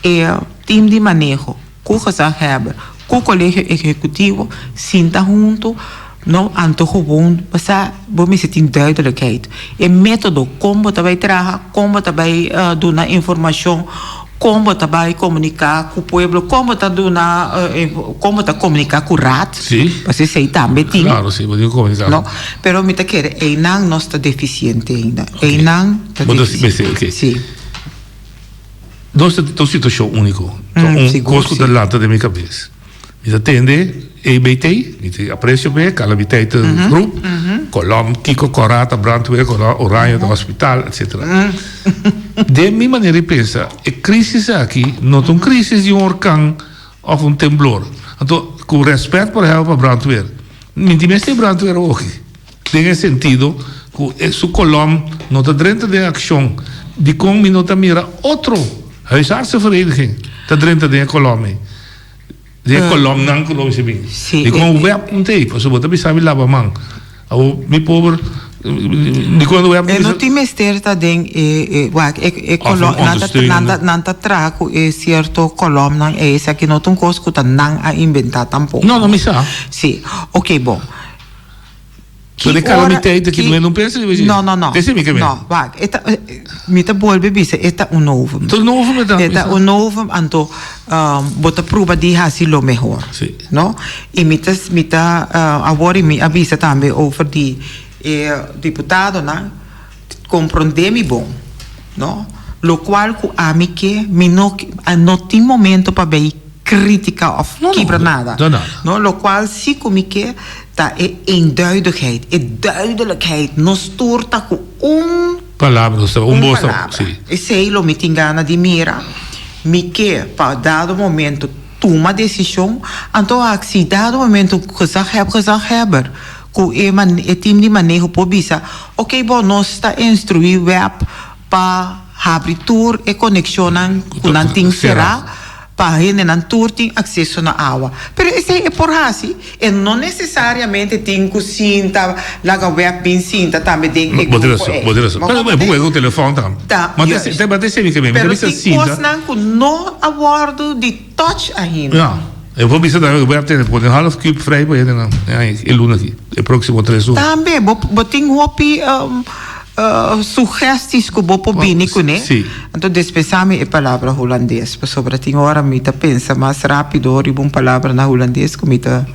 e tim di maneho ku gezaghebber, ku kolegio ehekutivo sinta huntu no anto gewoon pasá bo mester tin duidelijkheid. E metodo kon bo ta bai traha, kon bo ta bai duna informashon. Kon bo ta bai komuniká ku pueblo, kon bo ta duna, kon bo ta komuniká ku raad, pasobra esei tambe tin. Klaro, si, bo tin ku komuniká. No, pero mi ta kere einan nos ta defisiente ainda. Einan ta defisiente. Si. Nos ta den un situashon úniko. Ta un kos ku ta lanta den mi kabes. Mi ta tende EBT, mi tin apresio p'e, Calamiteitengroep, Kolom, Kiko, Kora ta brandweer, Kolom Oranje ta hospital, etcetera. Den mi manera di pensa, e crisis aki no ta un crisis di un orkan of un temblor. Anto, ku rèspèt por ehèmpel pa brandweer, mi tin mester brandweer awoki. Den e sentido ku e su kolom no ta drenta den akshon, dikon mi no ta mira otro huisartsenvereniging ta drenta den e kolom ei? Den e kolomnan ku lo mester bin. Dikon web no ta ei? Pasobra bo ta bisa mi laba man. Awor mi pober, dikon web no bisa? E no tin mester ta den e, wak, e kolom, nan ta, nan ta, nan ta traha ku e sierto kolomnan ei, esaki no ta un kos ku ta nan a inventá tampoko. No, no, mi sa. Si, oke bon. Ki ora, ki, ki no pensa riba dje. No, no, no. Esei mi ke men. No, wak, e ta, mi ta bolbe bisa, e ta un novum. Ta un novum e ta. E ta un novum, anto bo ta pruba di hasi lo mehor. Si. No? I mi ta, mi ta, awor i mi a bisa tambe over di e diputadonan, komprondé mi bon, no? Lokual ku ami ke, mi no, no tin momento pa bay kritika òf kibra nada. No, lokual si ku mi ke ta e eenduidigheid, e duidelijkheid. Nos tur ta ku un Palabra, nos ta un bos palabra. Esei lo mi tin gana di mira. Mi ke pa dado momento tuma desishon, anto wak si dado momento gezagheb gezaghebber ku e e tim di maneho por bisa, oke bo nos ta instruí web pa habri tur e konekshonnan ku nan tin será pa hendenan tur tin akseso na awa. Pero esei e por hasi, e no nesesariamente tin ku sinta laga web bin sinta tambe den e grupo ei. Bo tin rason, bo tin rason. Pero e por wega ku telefòn tambe. Ta, juist. Pero tin kosnan ku no a wòrdu di touch ainda. Ja, e por bisa tambe ku web tene pone half kub vrij pa hendenan e luna aki, e próksimo tres luna. Tambe, bo tin hopi Sugesties ku bo por bini kuné. Anto despensá mi e palabra hulandes, pasobra tin ora mi ta pensa mas rápido riba un palabra na hulandes ku mi ta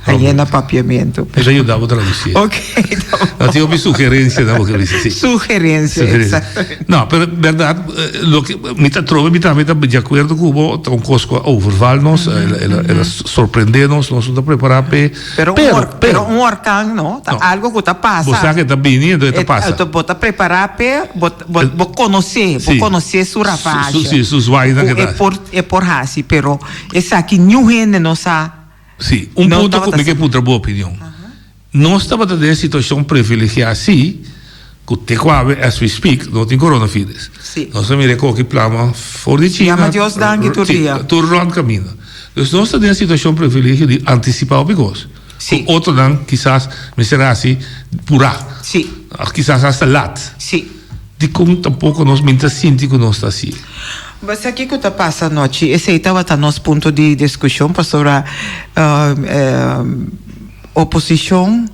hañ'é na papiamentu. Mi ta yuda bo tradusí. Ok, ta bon. No tin hopi sugerensia bo ke bisa, si. Sugerensia, eksaktamente. No, pero bèrdat, loke mi ta trobe mi tambe ta di akuerdo ku bo, ta un kos ku a overval nos, el a sorprendé nos, nos no ta prepará p'e. Pero un or, pero un orkan no, ta algo ku ta pasa. Bo sa ke ta bini, entonces e ta pasa. Entonces bo ta prepará p'e, bo bo bo konosé, bo konosé su ravage. Su si, su zwaainan ke ta. Ku e por e por hasi, pero esaki niun hende no sa. Si, un punto ku mi ke puntra bo opinion. Nos tabata den e situashon privilegiá si, ku te ku awe as we speak no tin coronavirus. Si. Nos ta mira e koki plama for di China. Yama Dios danki tur dia. Tur rònt kaminda. Dus nos ta den e situashon privilegio di antisipá hopi kos. Si. Ku otronan kisas mester hasi purá. Si. Òf kisas hasta lat. Si. Dikon tampoko nos min ta sinti ku nos ta hasié? Bo sa kiko ta pasa anochi? Esei tabata nos punto di diskushon pasobra oposishon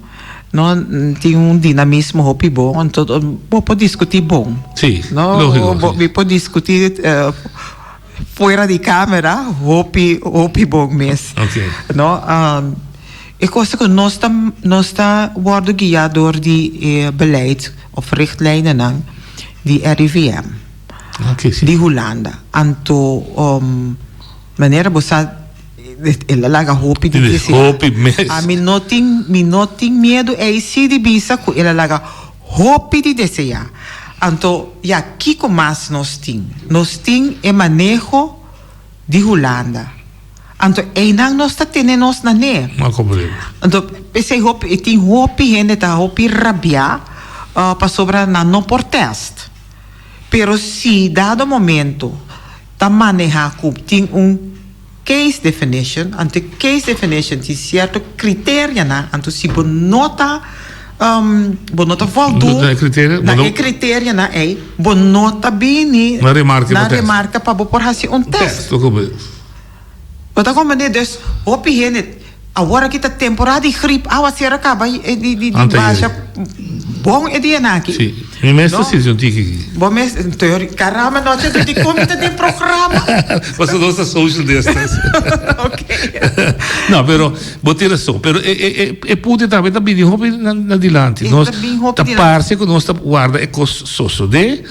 no tin un dinamismo hopi bon anto bo por diskutí bon. Sí, lógiko, sí. Mi por diskutí fuera di camera hopi hopi bon mes. Okay. No, e cosa cu nos ta nos ta wordo guia door di e beleid of richtlijnennan di RIVM. Okay, si. Di Hulanda. Anto manera bo sa el a laga hopi di desea. Hopi mes. Ami no tin mi no tin miedo ey si di bisa cu el a laga Hopi di deseá. Anto, ya kiko mas nos tin? Nos tin e maneho di Hulanda. Anto einan nos ta tene nos na ne. No comprende. Anto, p'esei hopi, e tin hopi hende ta hopi rabiá pasobra nan no por tèst. Pero si dado momento ta manehá ku tin un. Case definition, anto e case definition tin cierto criterianan, anto si bo no ta bo no ta voldoen Na e criteria, na e criterianan ey, bo no ta bini Na remarke pa test. remarke pa bo por haci un test. Test, bo comprende. Bo ta comprende? Dus hopi hende, awor aki ta temporada di griep, awa cera caba di Anteayer. basha. bon e dianan aki. Sí, mi mes ta sinti un tiki aki. Bo mes, teori, caramba nochi anto dikon mi ta den programa? Pasobra nos ta social distance. Ok. No, pero bo tin rason. Pero e e e e punto tambe ta bini hopi na na dilanti. E ta bin hopi Ta dilanti. parse ku nos ta warda e kos sosodé.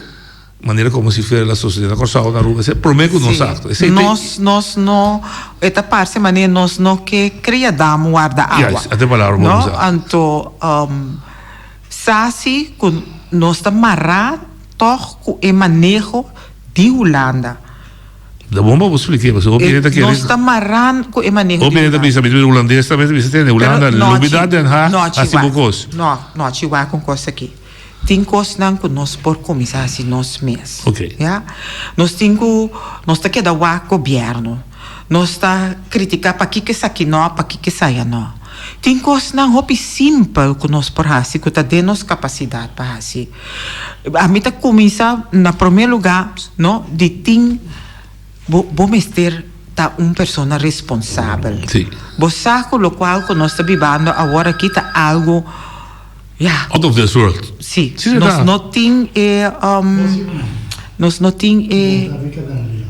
Manera como si fuera la sociedad na Kòrsou, na Aruba, esei promé ku nos akto. Esei te. Nos, nos no, e ta parse manera nos no ke kria dam warda awa. Juist, ata e palabra bo No, usa. anto sa si ku nos ta mará tòg ku e maneho di Hulanda. Ta bon pa bo splik'é, pasobra hopi hende ta kere. Nos ta mará ku e maneho di Hopi hende ta Hulanda. bisa, mi ta bira hulandes tambe ta bisa, tende, Hulanda, lubidá Den Haag, hasi bo kos. No, no, chiwak un kos aki. Tin kosnan ku nos por kuminsá hasi nos mes. Ya. Nos tin ku, nos ta keda wak gobièrnu. Nos ta kritiká pakiko esaki nò, pakiko esaya nò. Tin kosnan hopi simpel ku nos por hasi ku ta den nos kapasidat pa hasi. Ami ta kuminsá na promé lugá, no, di tin bo bo mester ta un persona responsabel. Bo sa ku lokual ku nos ta bibando awor aki ta algu. Ya. Out of this world. Sí. Nos no tin e nos no tin e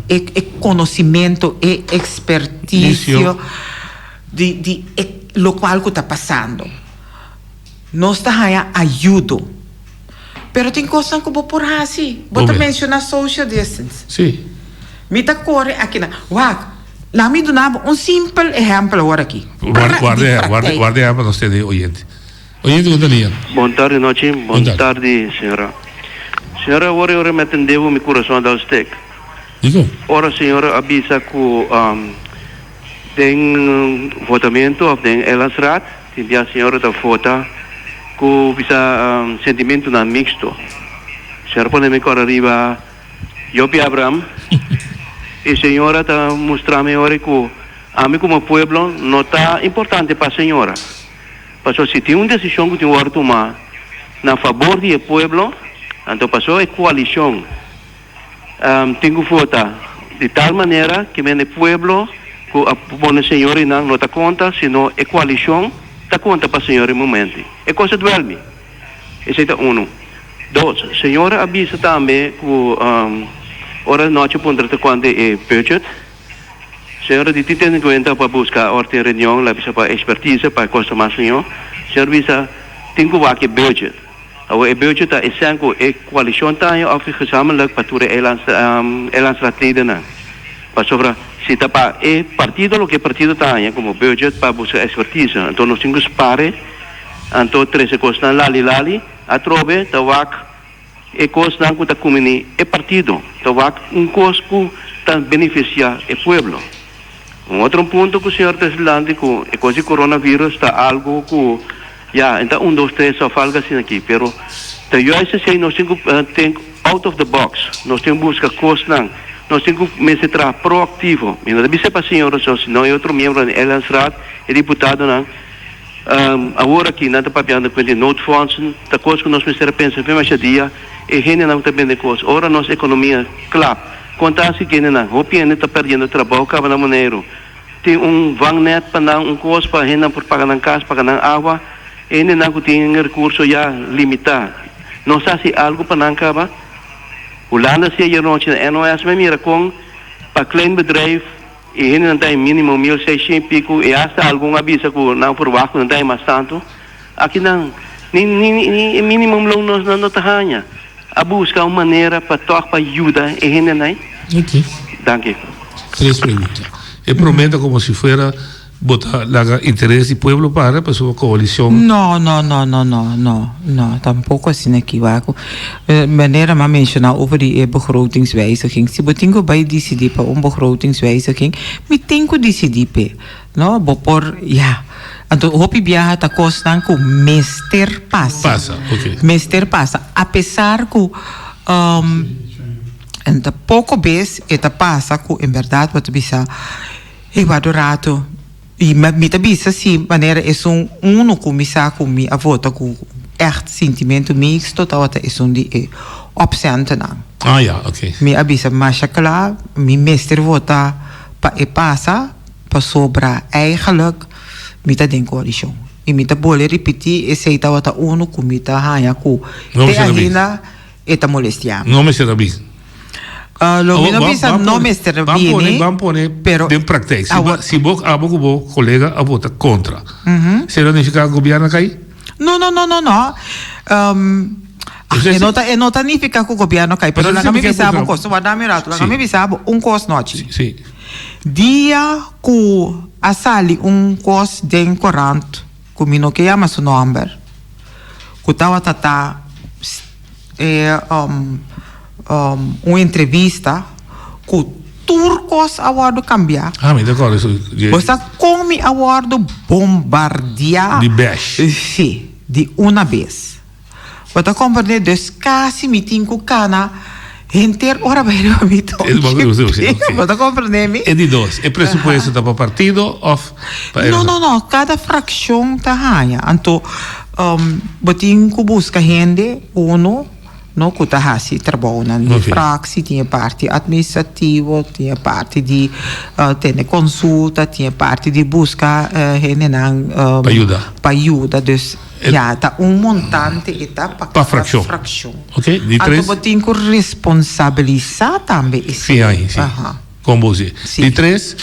e conocimento, e experticio di di e locual cu ta pasando. Nos ta haya ayudo. Pero tin cosnan cu bo por haci. Bo ta menciona social distance. Sí. Mi ta core akinan. Wak, laat mi duna bo un simpel ehempel awor aki. Warda, warda, warda ehempel nos tene oyente. Oyente ku ta lia. Bon tardi nochi, bon tardi señora. Señora awor ora mi a tende bo mi kurason a dal stek. Dikon? Ora señora a bisa ku den votamentu of den eilandsraad tin bia señora ta vota ku bisa sentimentunan mixto. Señora pone mi kòrda riba Job i Abraham i señora ta mustra mi ora ku ami komo pueblo no ta importante pa señora. Pasobra si tin un desishon ku tin wòrdu tumá na fabor di e pueblo, anto pasobra e koalishon tin ku vota di tal manera ke men e pueblo ku a pone señor einan no ta konta, sino e koalishon ta konta pa señor e momento. E kos a duel mi. Esei ta unu. Dos, señor a bisa tambe ku ora nochi puntra tokante e budget. Señor di tin tene cuenta pa busca or tin reunion la bisa pa expertise pa e cosa mas miho. Señor bisa tin cu wak e budget. Awor e budget ta esnan cu e coalicion ta haña of gezamenlijk pa tur e eilandsraadledennan. Pasobra si ta pa e partido loke e partido ta haña como budget pa busca expertise anto nos tin cu spare anto trece cosnan lali lali atrobe ta wak E kosnan ku ta kumini e partido ta wak un kos ku ta benefisiá e pueblo. Un otro punto ku señor presidente ku e kos di coronavirus ta algu ku ya e ta un dos tres òf algu asina aki pero ta juist esei nos tin ku think out of the box nos tin buska kosnan nos tin ku mester traha proaktivo mi no ta bisa pa señor so sino e otro miembronan di eilandsraad e diputadonan. Awor aki nan ta papiando cu di noodfondsen, ta cos cu nos mester a pensa fe masha dia, e hendenan cu ta bende cos, ora nos economia klap, con ta haci gendenan? Hopi hende ta perdiendo trabao caba na Boneiru, tin un vangnet pa nan, un cos pa hendenan por paga nan cas, paga nan awa, e hendenan cu tin recurso ya limita, nos a haci algo pa nan caba? Hulanda si ayer nochi na NOS mi a mira con pa klein bedrijf, E hendenan ta e mínimo 1600 i piku i asta algun a bisa ku nan ferwagt ku nan ta e mas tantu. Aki nan, ni ni ni e mínimum loon nos nan no ta haña. A buska un manera pa tòg pa yuda e hendenan ei. Ok. Danki. Tres pregunta. E promé ta komo si fuera bo ta laga interes di pueblo para pasobra koalishon. No, no, no, no, no, no, no, tampoko asina aki wak. Manera mi a menciona over di e begrotingswijziging, si bo tin cu bay dicidi pa un begrotingswijziging, mi tin cu dicidi p'e, no? Bo por, ya. Anto hopi biaha ta cosnan cu mester pasa. Pasa, ok. Mester pasa, a pesar cu en ta poco bes e ta pasa cu en berdad bo ta bisa, hey, wak un rato. I mi ta bisa si manera esun unu ku mi sa ku mi a vota ku ègt sintimentu mixto tabata esun di e opcentennan. Ah ya, ok. Mi a bisa masha kla, mi mester vota pa e pasa pasobra eigenlijk mi ta den koalishon. I mi ta bolbe ripití, esei tabata unu ku mi ta haña ku No te mester a bin. ainda e ta molestiá mi. No mester a bin. Lo mi no bisa no mester a bini, Ban pone pero den praktijk. Si awor. si bo abo ku bo kolega a vota kontra, esei lo nifiká ku gobièrnu a kai? No, no, no, no, no. E no ta, e no ta nifiká ku gobièrnu a kai, pero Pero laga mi esei bisa bo puntra. kos. Warda mi un ratu, laga Si. mi bisa bo un kos nochi. Si. Dia ku a sali un kos den korant ku mi no ke yama su nòmber, ku tabata ta e un entrevista ku tur kos a wòrdu kambiá. Ah, mi ta kòrda esun. Bo sa kon mi a wòrdu bombardiá? Di bèsh. Si, di una bes. Bo ta komprendé? Dus kasi mi tin ku kana henter ora bai riba mi tonchi. Bo ta komprendé mi? E di dos, e presupuesto ta pa partido òf pa No, no, no. Kada frakshon ta haña. Anto bo tin ku buska hende, uno, no, ku ta hasi trabounan di fraksi, tin e parti atministrativo, tin e parti di tene konsulta, tin e parti di buska hendenan Pa yuda. Pa yuda. Dus Ya, ta un montante e ta pa Pa cada fraccion. fraccion. Ok, di Anto tres. bo tin cu responsabilisa tambe esey. Sí, ahí, sí. Aha. Con bo si. Sí. Di tres,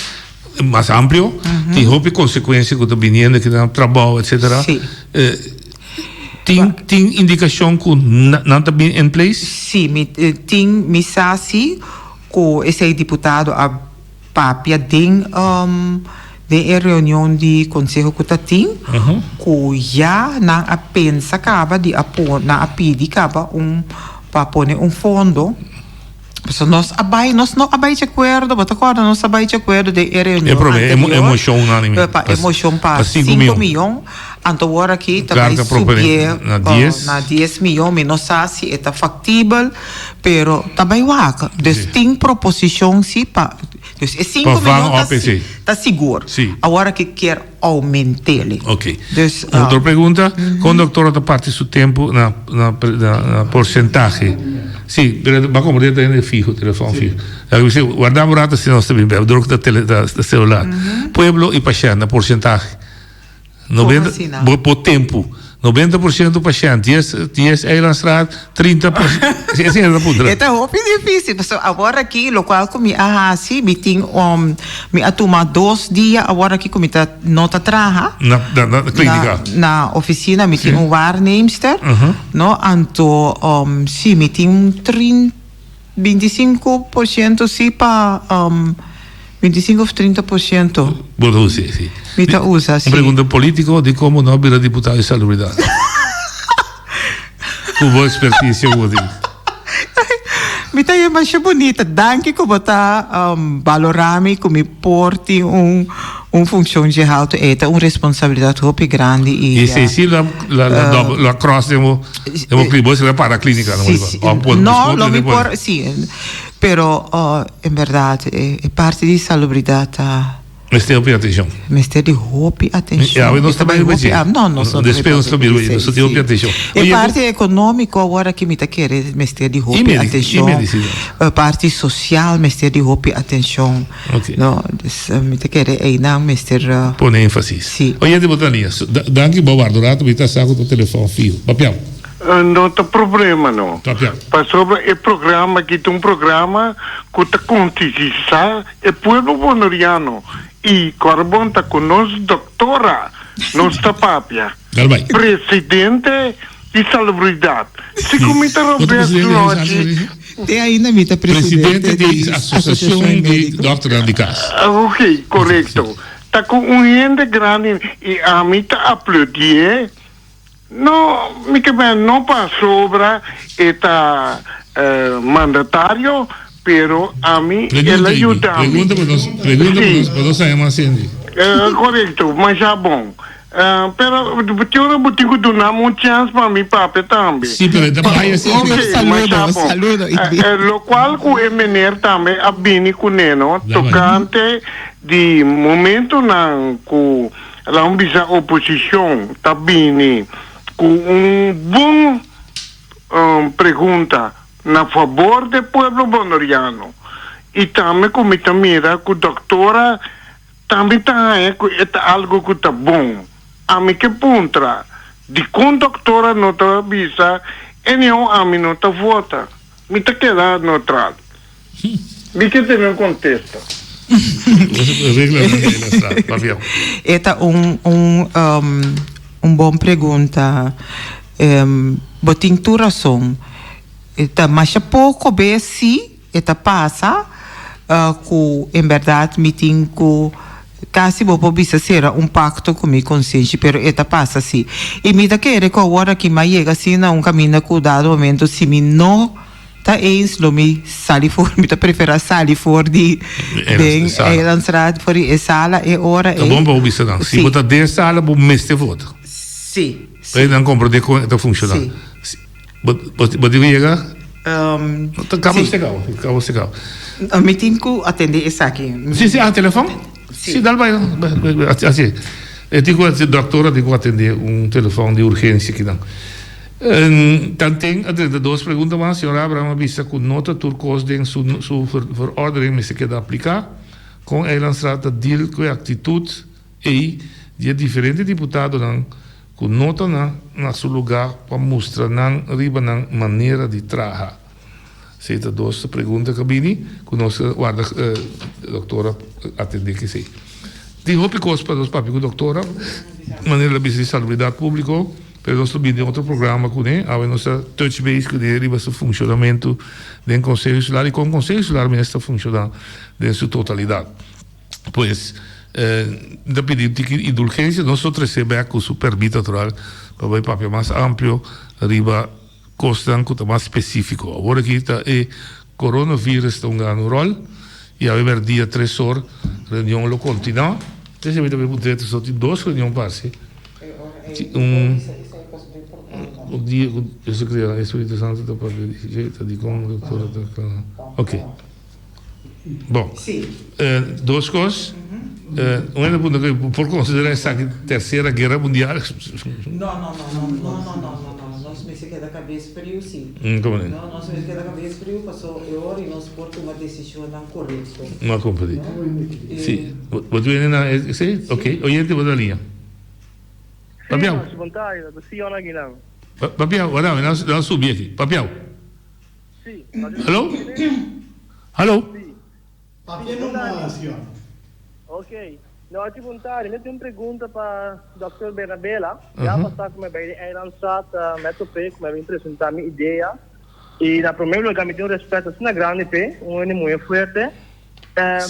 mas amplio, tin hopi consecuencia cu ta biniendo aki na trabao, etcetera. Sí. Eh, tin, tin indicacion cu na, nan ta bin in place? Sí, mi tin, mi sa si cu esey diputado a Papia den den e reunion di conseho cu ta tin cu ya nan a pensa caba di a pone nan a pidi caba un pa pone un fondo pasobra nos a bay nos no a bay di acuerdo bo ta corda nos a bay di acuerdo den e reunion anterior pa e mocion pa cinco miyon anto awor aki ta bay subie na dies miyon mi no sa si e ta factibel. Pero ta bai wak. Dus tin proposicion si pa, dus e cinco Pa van miljoen ta OPC. si, ta sigur. Si. Awor aki kier aumentele. Ok. Dus, Otro pregunta, con doctora ta parti su tempo na, na, na, na porcentahe? Si, pero ba como ta hende fijo, telefon fijo. Laga mi si, warda un rato si nos ta bin bek, druk ta tele, ta celular. Pueblo y pashent na porcentahe. Como asina? Bo bo tempu. 90% pashent, dies dies Eilandstraat, 30 por Si asina ta puntra. E ta hopi dificil, pasobra awor aki locual cu mi a haci, mi tin um mi a tuma dos dia awor aki cu mi ta no ta traha. Na na na clinica. Na na oficina mi tin un waarneemster, no, anto um si mi tin un trin. 25% si pa 25 of 30%. Bo ta usa si. Mi ta usa si. Un pregunta politico, di como no a bira diputado di salubridad? Cu bo experticia cu bo tin. Mi ta haya masha bunita. Danki cu bo ta balora mi cu mi por tin un Un funcion dje halto ei ta un responsabilidad hopi grandi i. I si si la la la dobbel la cross den bo den bo bo si la para clinica Si si no lo mi por si pero en berdad e parti di salubridad ta. Mester hopi atencion. Mester di hopi atencion. Ya awe nos ta bai riba dje. No nos no ta Despues nos ta bira riba dje nos ta tin hopi atencion. E parti economico awor aki mi ta kere mester di hopi atencion. E parti social mester di hopi atencion. Ok. No, dus mi ta kere einan mester. Pone énfasis. Si. Oyente bo ta nia. Danki bo warda un rato mi ta sa ku ta telefòn fiho. Papiam. No ta problema no. Papiam. Pasobra e programa aki ta un programa ku ta konsientisá e pueblo boneriano i Corbon ta ku nos doktora nos ta papia. Dal bai. Presidente di Salubridat. Si ku mi ta Bo ta robes presidente di nochi. Te ainda mi ta presidente di Asosiashon di Dòkternan di Kas. Ok, korekto. Ta ku un hende grandi i ami ta aplaudié. No, mi ke men no pasobra e ta mandatario, pero ami el a yuda mi. Pregunta pa nos, pregunta pa nos, pa nos haña mas hende. Korekto, masha bon. Pero te ora bo tin ku duna mi un chèns pa mi papia tambe. Sí, pero e ta bai asina. Ok, masha bon. Lokual ku e mener tambe a bini kuné no, tokante di momentonan ku lamun bisa oposishon ta bini ku un bon pregunta na fabor di e pueblo boneriano i tambe ku mi ta mira ku doktora Tambe ta haña ku e ta algu ku ta bon. Ami ke puntra, dikon doktora no ta bisa anyhow ami no ta vota, mi ta keda neutral. Mi ke tene un kontesta. E ta un un un bon pregunta. Bo tin tur rason. E ta masha poko bes si e ta pasa ku en bèrdat mi tin ku kasi bo por bisa sera un pakto ku mi konsenshi pero e ta pasa si. I mi ta kere ku awor aki mi a yega asina na un kaminda ku dado momento si mi no ta eens lo mi sali for mi ta prefera sali for di den Eilandsraad for di e sala e ora ei. Ta bon pa bo bisa nan si bo ta den sala bo mester vota. Si. Pa nan komprende kon e ta funshoná. Si. Bo bo tin ku yega? Kaba si kaba, kaba si kaba. Mi tin ku atende esaki. Si si, ah telefon? Si dal bai asi. E tin ku doktor a tin ku atende un telefon di urgensia kinan. Tanten a drenta dos pregunta mas, señor Abraham a bisa ku no ta tur kos den su su verordening mester keda apliká. Kon Eilandsraad ta deal ku e aktitut ei di e diferente diputadonan ku no ta na na su lugá pa mustra nan riba nan manera di traha? Esei ta dos pregunta ku a bini ku nos ta warda doktora atendé ku esei. Tin hopi kos pa nos papia ku doktora, manera el a bisa di salubridat públiko, pero nos lo bini den otro programa kuné. Awe nos ta touch base kuné riba su funshonamentu den Konseho Insular i kon Konseho Insular mes ta funshoná den su totalidat. Pues, mi ta pidi un tiki indulgensia, nos lo trese bek ku su permit natural pa bai papia mas amplio riba kosnan ku ta mas spesifiko. Awor aki ta e coronavirus ta hunga un ròl i awe mèrdia tres or reunion lo kontinuá. Esei mi ta bai puntra so tin dos reunion parse. Un un dia ku Espiritu Santo ta papia di ta dikon doktor ta ok. Bon, dos kos. Un hende puntra ku por konsiderá esaki tersera guera mundial. No, no, no, no, no, no, no, no, no. Nos mester keda kabes friu si. Komo ni? No, nos mester keda kabes friu paso e ora i nos por tuma desishonnan korekto. No a komprendí. Si. Bo ta bini na esei? Ok. Oyente bo ta liña. Papiau. Si, bon tardi. Ta Sion akinan. Papiau, wardami, nan subi aki. Papiau. Hallo? Hallo? Papia numa, señor. Ok. No, aki bon tardi. Mi tin un pregunta pa Dòkter Bernabela. Ya pasá ku mi a bai den Eilandstraat mi a top'é ku mi a bin presentá mi idea. I na promé lugar mi tin un rèspèt asina grandi p'e, un hende muhé fuerte.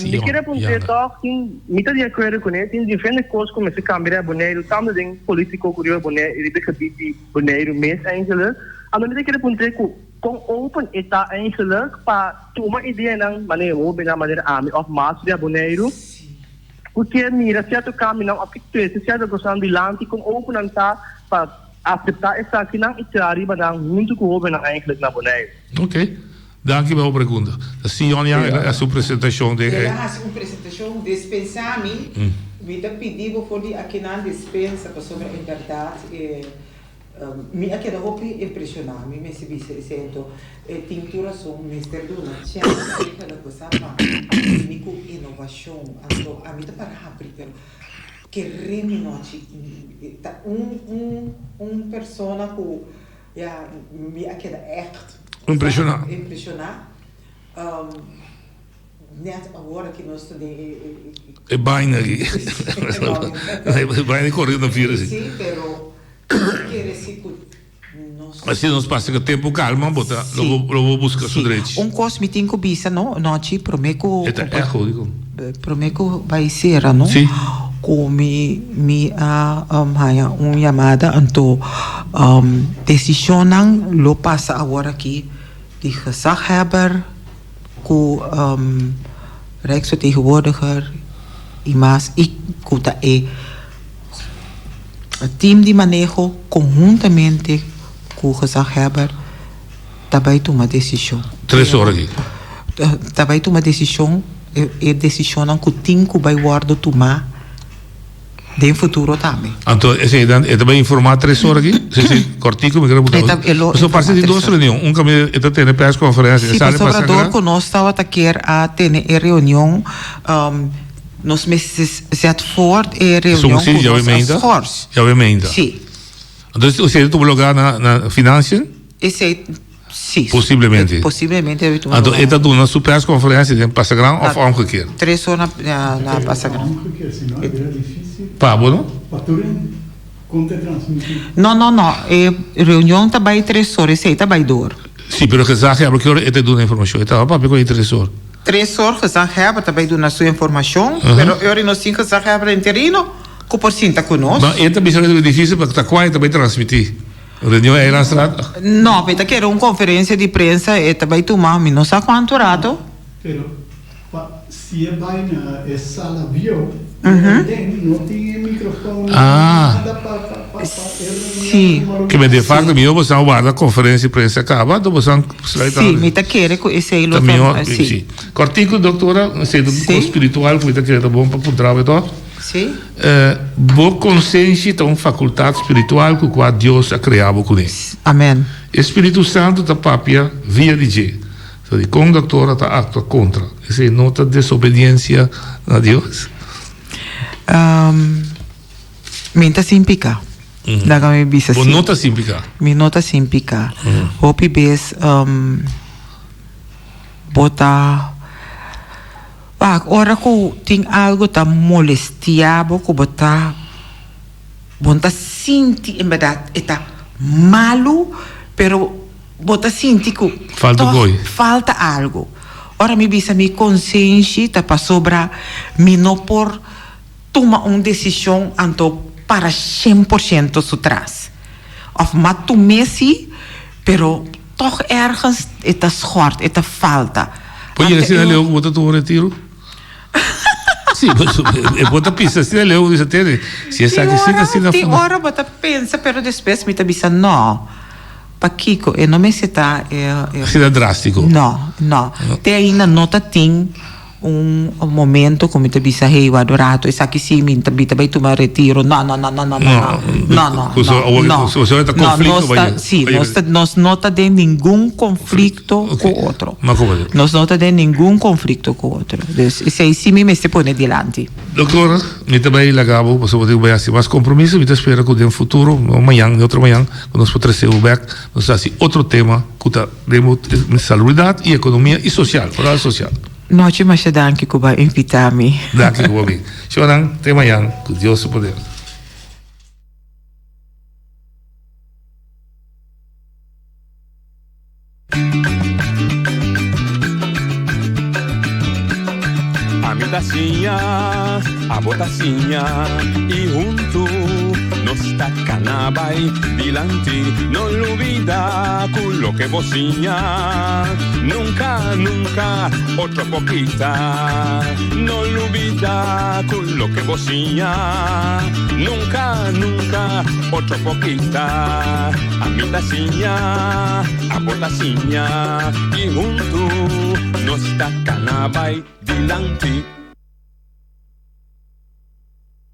Mi kere puntr'é tòg, tin, mi ta di akuerdo kuné, tin diferente kos ku mester kambia den Boneiru, tantu den polítiko ku riba Boneiru, riba e gebit di Boneiru mes eigenlijk. Anto mi ta kere puntr'é ku kon open e ta eigenlijk pa tuma ideanan manera hóbennan, manera ami òf mas riba Boneiru, ku kier mira sierto kambionan òf ke trese sierto kosnan dilanti, kon open nan ta pa aseptá esakinan i traha riba nan huntu ku hóbennan eigenlijk na Boneiru. Oké. Danki pa bo pregunta. Sion ya el a hasi un presentashon den e. El a hasi un presentashon, despensa mi, mi ta pidi bo for di akinan despensa pasobra en bèrdat e mi a keda hopi impreshoná, mi mester bisa esei anto e tin tur rason mester duna chèns eigenlijk bo sa pa bini ku inovashon anto ami ta para habri pero kere mi nochi ta un un un persona ku Ya, mi a keda ègt Impreshoná. Impreshoná. Nèt awor aki nos ta den e. E baina aki. E baina di coronavirus. Sí, pero mi kere si ku nos. Asina nos pasa ku tempu kalma, bo ta lo bo buska su drechi. Un kos mi tin ku bisa no, Nochi, promé ku. E ta echo, dikon? Promé ku bai sera no. Sí. Ku mi mi a haña un yamada anto desishonnan lo pasa awor aki di gezaghebber ku Rijksvertegenwoordiger i mas i ku ta e team di maneho konhuntamente ku gezaghebber ta bai tuma desishon. Tres ora aki. Ta bai tuma desishon, e desishonnan ku tin ku bai wòrdu tumá den futuro tambe. Anto esei dan e ta bai informá tres ora aki? Si si kòrtiku mi kere puntra. E ta e lo Pasobra parse di dos reunion. Un kaminda e ta tene perskonferensia e Si sali pasobra pa dor sangra. ku nos tabata kier a tene e reunion. Nos mester zet voort e reunion ku nos a schors. Djawe meinta? Si. Entonces esei ta tuma lugar na na Financiën? Esei, si. Posiblemente. Posiblemente debe tuma lugar. Anto e ta duna su persconferencia den Pasagran of omgekeerd? Tres or na na Pasagran. Omgekeerd, si no e bira dificil. Pa bo no? Pa tur hende. Kon ta transmiti? No, no, no. E reunion ta bai tres or, esei ta bai door. Si, pero gezaghebber ki ora e ta duna informacion? E ta papia cu e tres or. Tres or gezaghebber ta bai duna su informacion, pero e ora nos tin gezaghebber interino cu por sinta cu nos. Ma e ta bisa cu ta dificil pa ta cua e ta bai transmiti? Reunion Eilandstraat? No, e ta kere un conferencia di prensa, e ta bai tuma mi no sa cuanto rato. Pero pa si e bai na e sala bieu, den no tin e microfoon, no tin nada pa pa pa e reunion tuma lugar. Ke men de facto mihor bosan warda conferencia di prensa caba, anto bosan sluit Si, mi ta kere cu esey lo ta, si. Cortico doctora, esey ta un cos spiritual cu mi ta kere ta bon pa puntra bo toch. Si. Bo konsenshi ta un fakultat spiritual ku kua Dios a krea bo kuné. Amen. E Spiritu Santu ta papia via di dje. So dikon doktora ta aktua kontra? Esei no ta desobediensia na Dios? Mi ta sin pika. Laga mi bisa si. Bo no ta sin pika? Mi no ta sin pika. Hopi bes bo ta. Wak, ora ku tin algu ta molestia bo ku bo ta bo no ta sinti en bèrdat e ta malu, pero bo ta sinti ku Falta tòg koi. falta algu. Ora mi bisa mi konsenshi ta pasobra mi no por tuma un desishon anto para 100% su tras. Òf m'a tum'é si, pero Toch ergens e ta schort, e ta falta. Por yega asina leu ku bo ta tuma un retiro? Sí, e bo ta pisa asina leu ku bisa tene, si esaki si ta asina Tin ora bo ta pensa pero despues mi ta bisa no, pakiko e no mester ta Asina drástiko. No, no. Te ainda no ta tin. Un momento cu mi ta bisa hey wak rato esaki si mi ta mi ta bay tuma retiro no no no no no no no no no no nos ta si nos ta nos no ta den ningun conflicto cu otro nos no ta den ningun conflicto cu otro dus esey si mi mester pone dilanti. Doctor mi ta bay laga bo pasobra bo tin cu bay haci mas compromiso mi ta spera cu den futuro no mañan ni otro mañan cu nos por trece bo bek nos ta haci otro tema cu ta den bo salubridad y economia y social foral social. Nochi masha danki ku bo a invita mi. Danki ku bo a bin. Shownan, te mañan ku Dios su poder. Ami ta siña, abo ta siña y huntu nos ta cana bay dilanti. No lubida cu loke bo siña nunca, nunca otro por kita. No lubida cu loke bo siña nunca, nunca otro por kita. Ami ta siña, abo ta siña y huntu nos ta cana bay dilanti.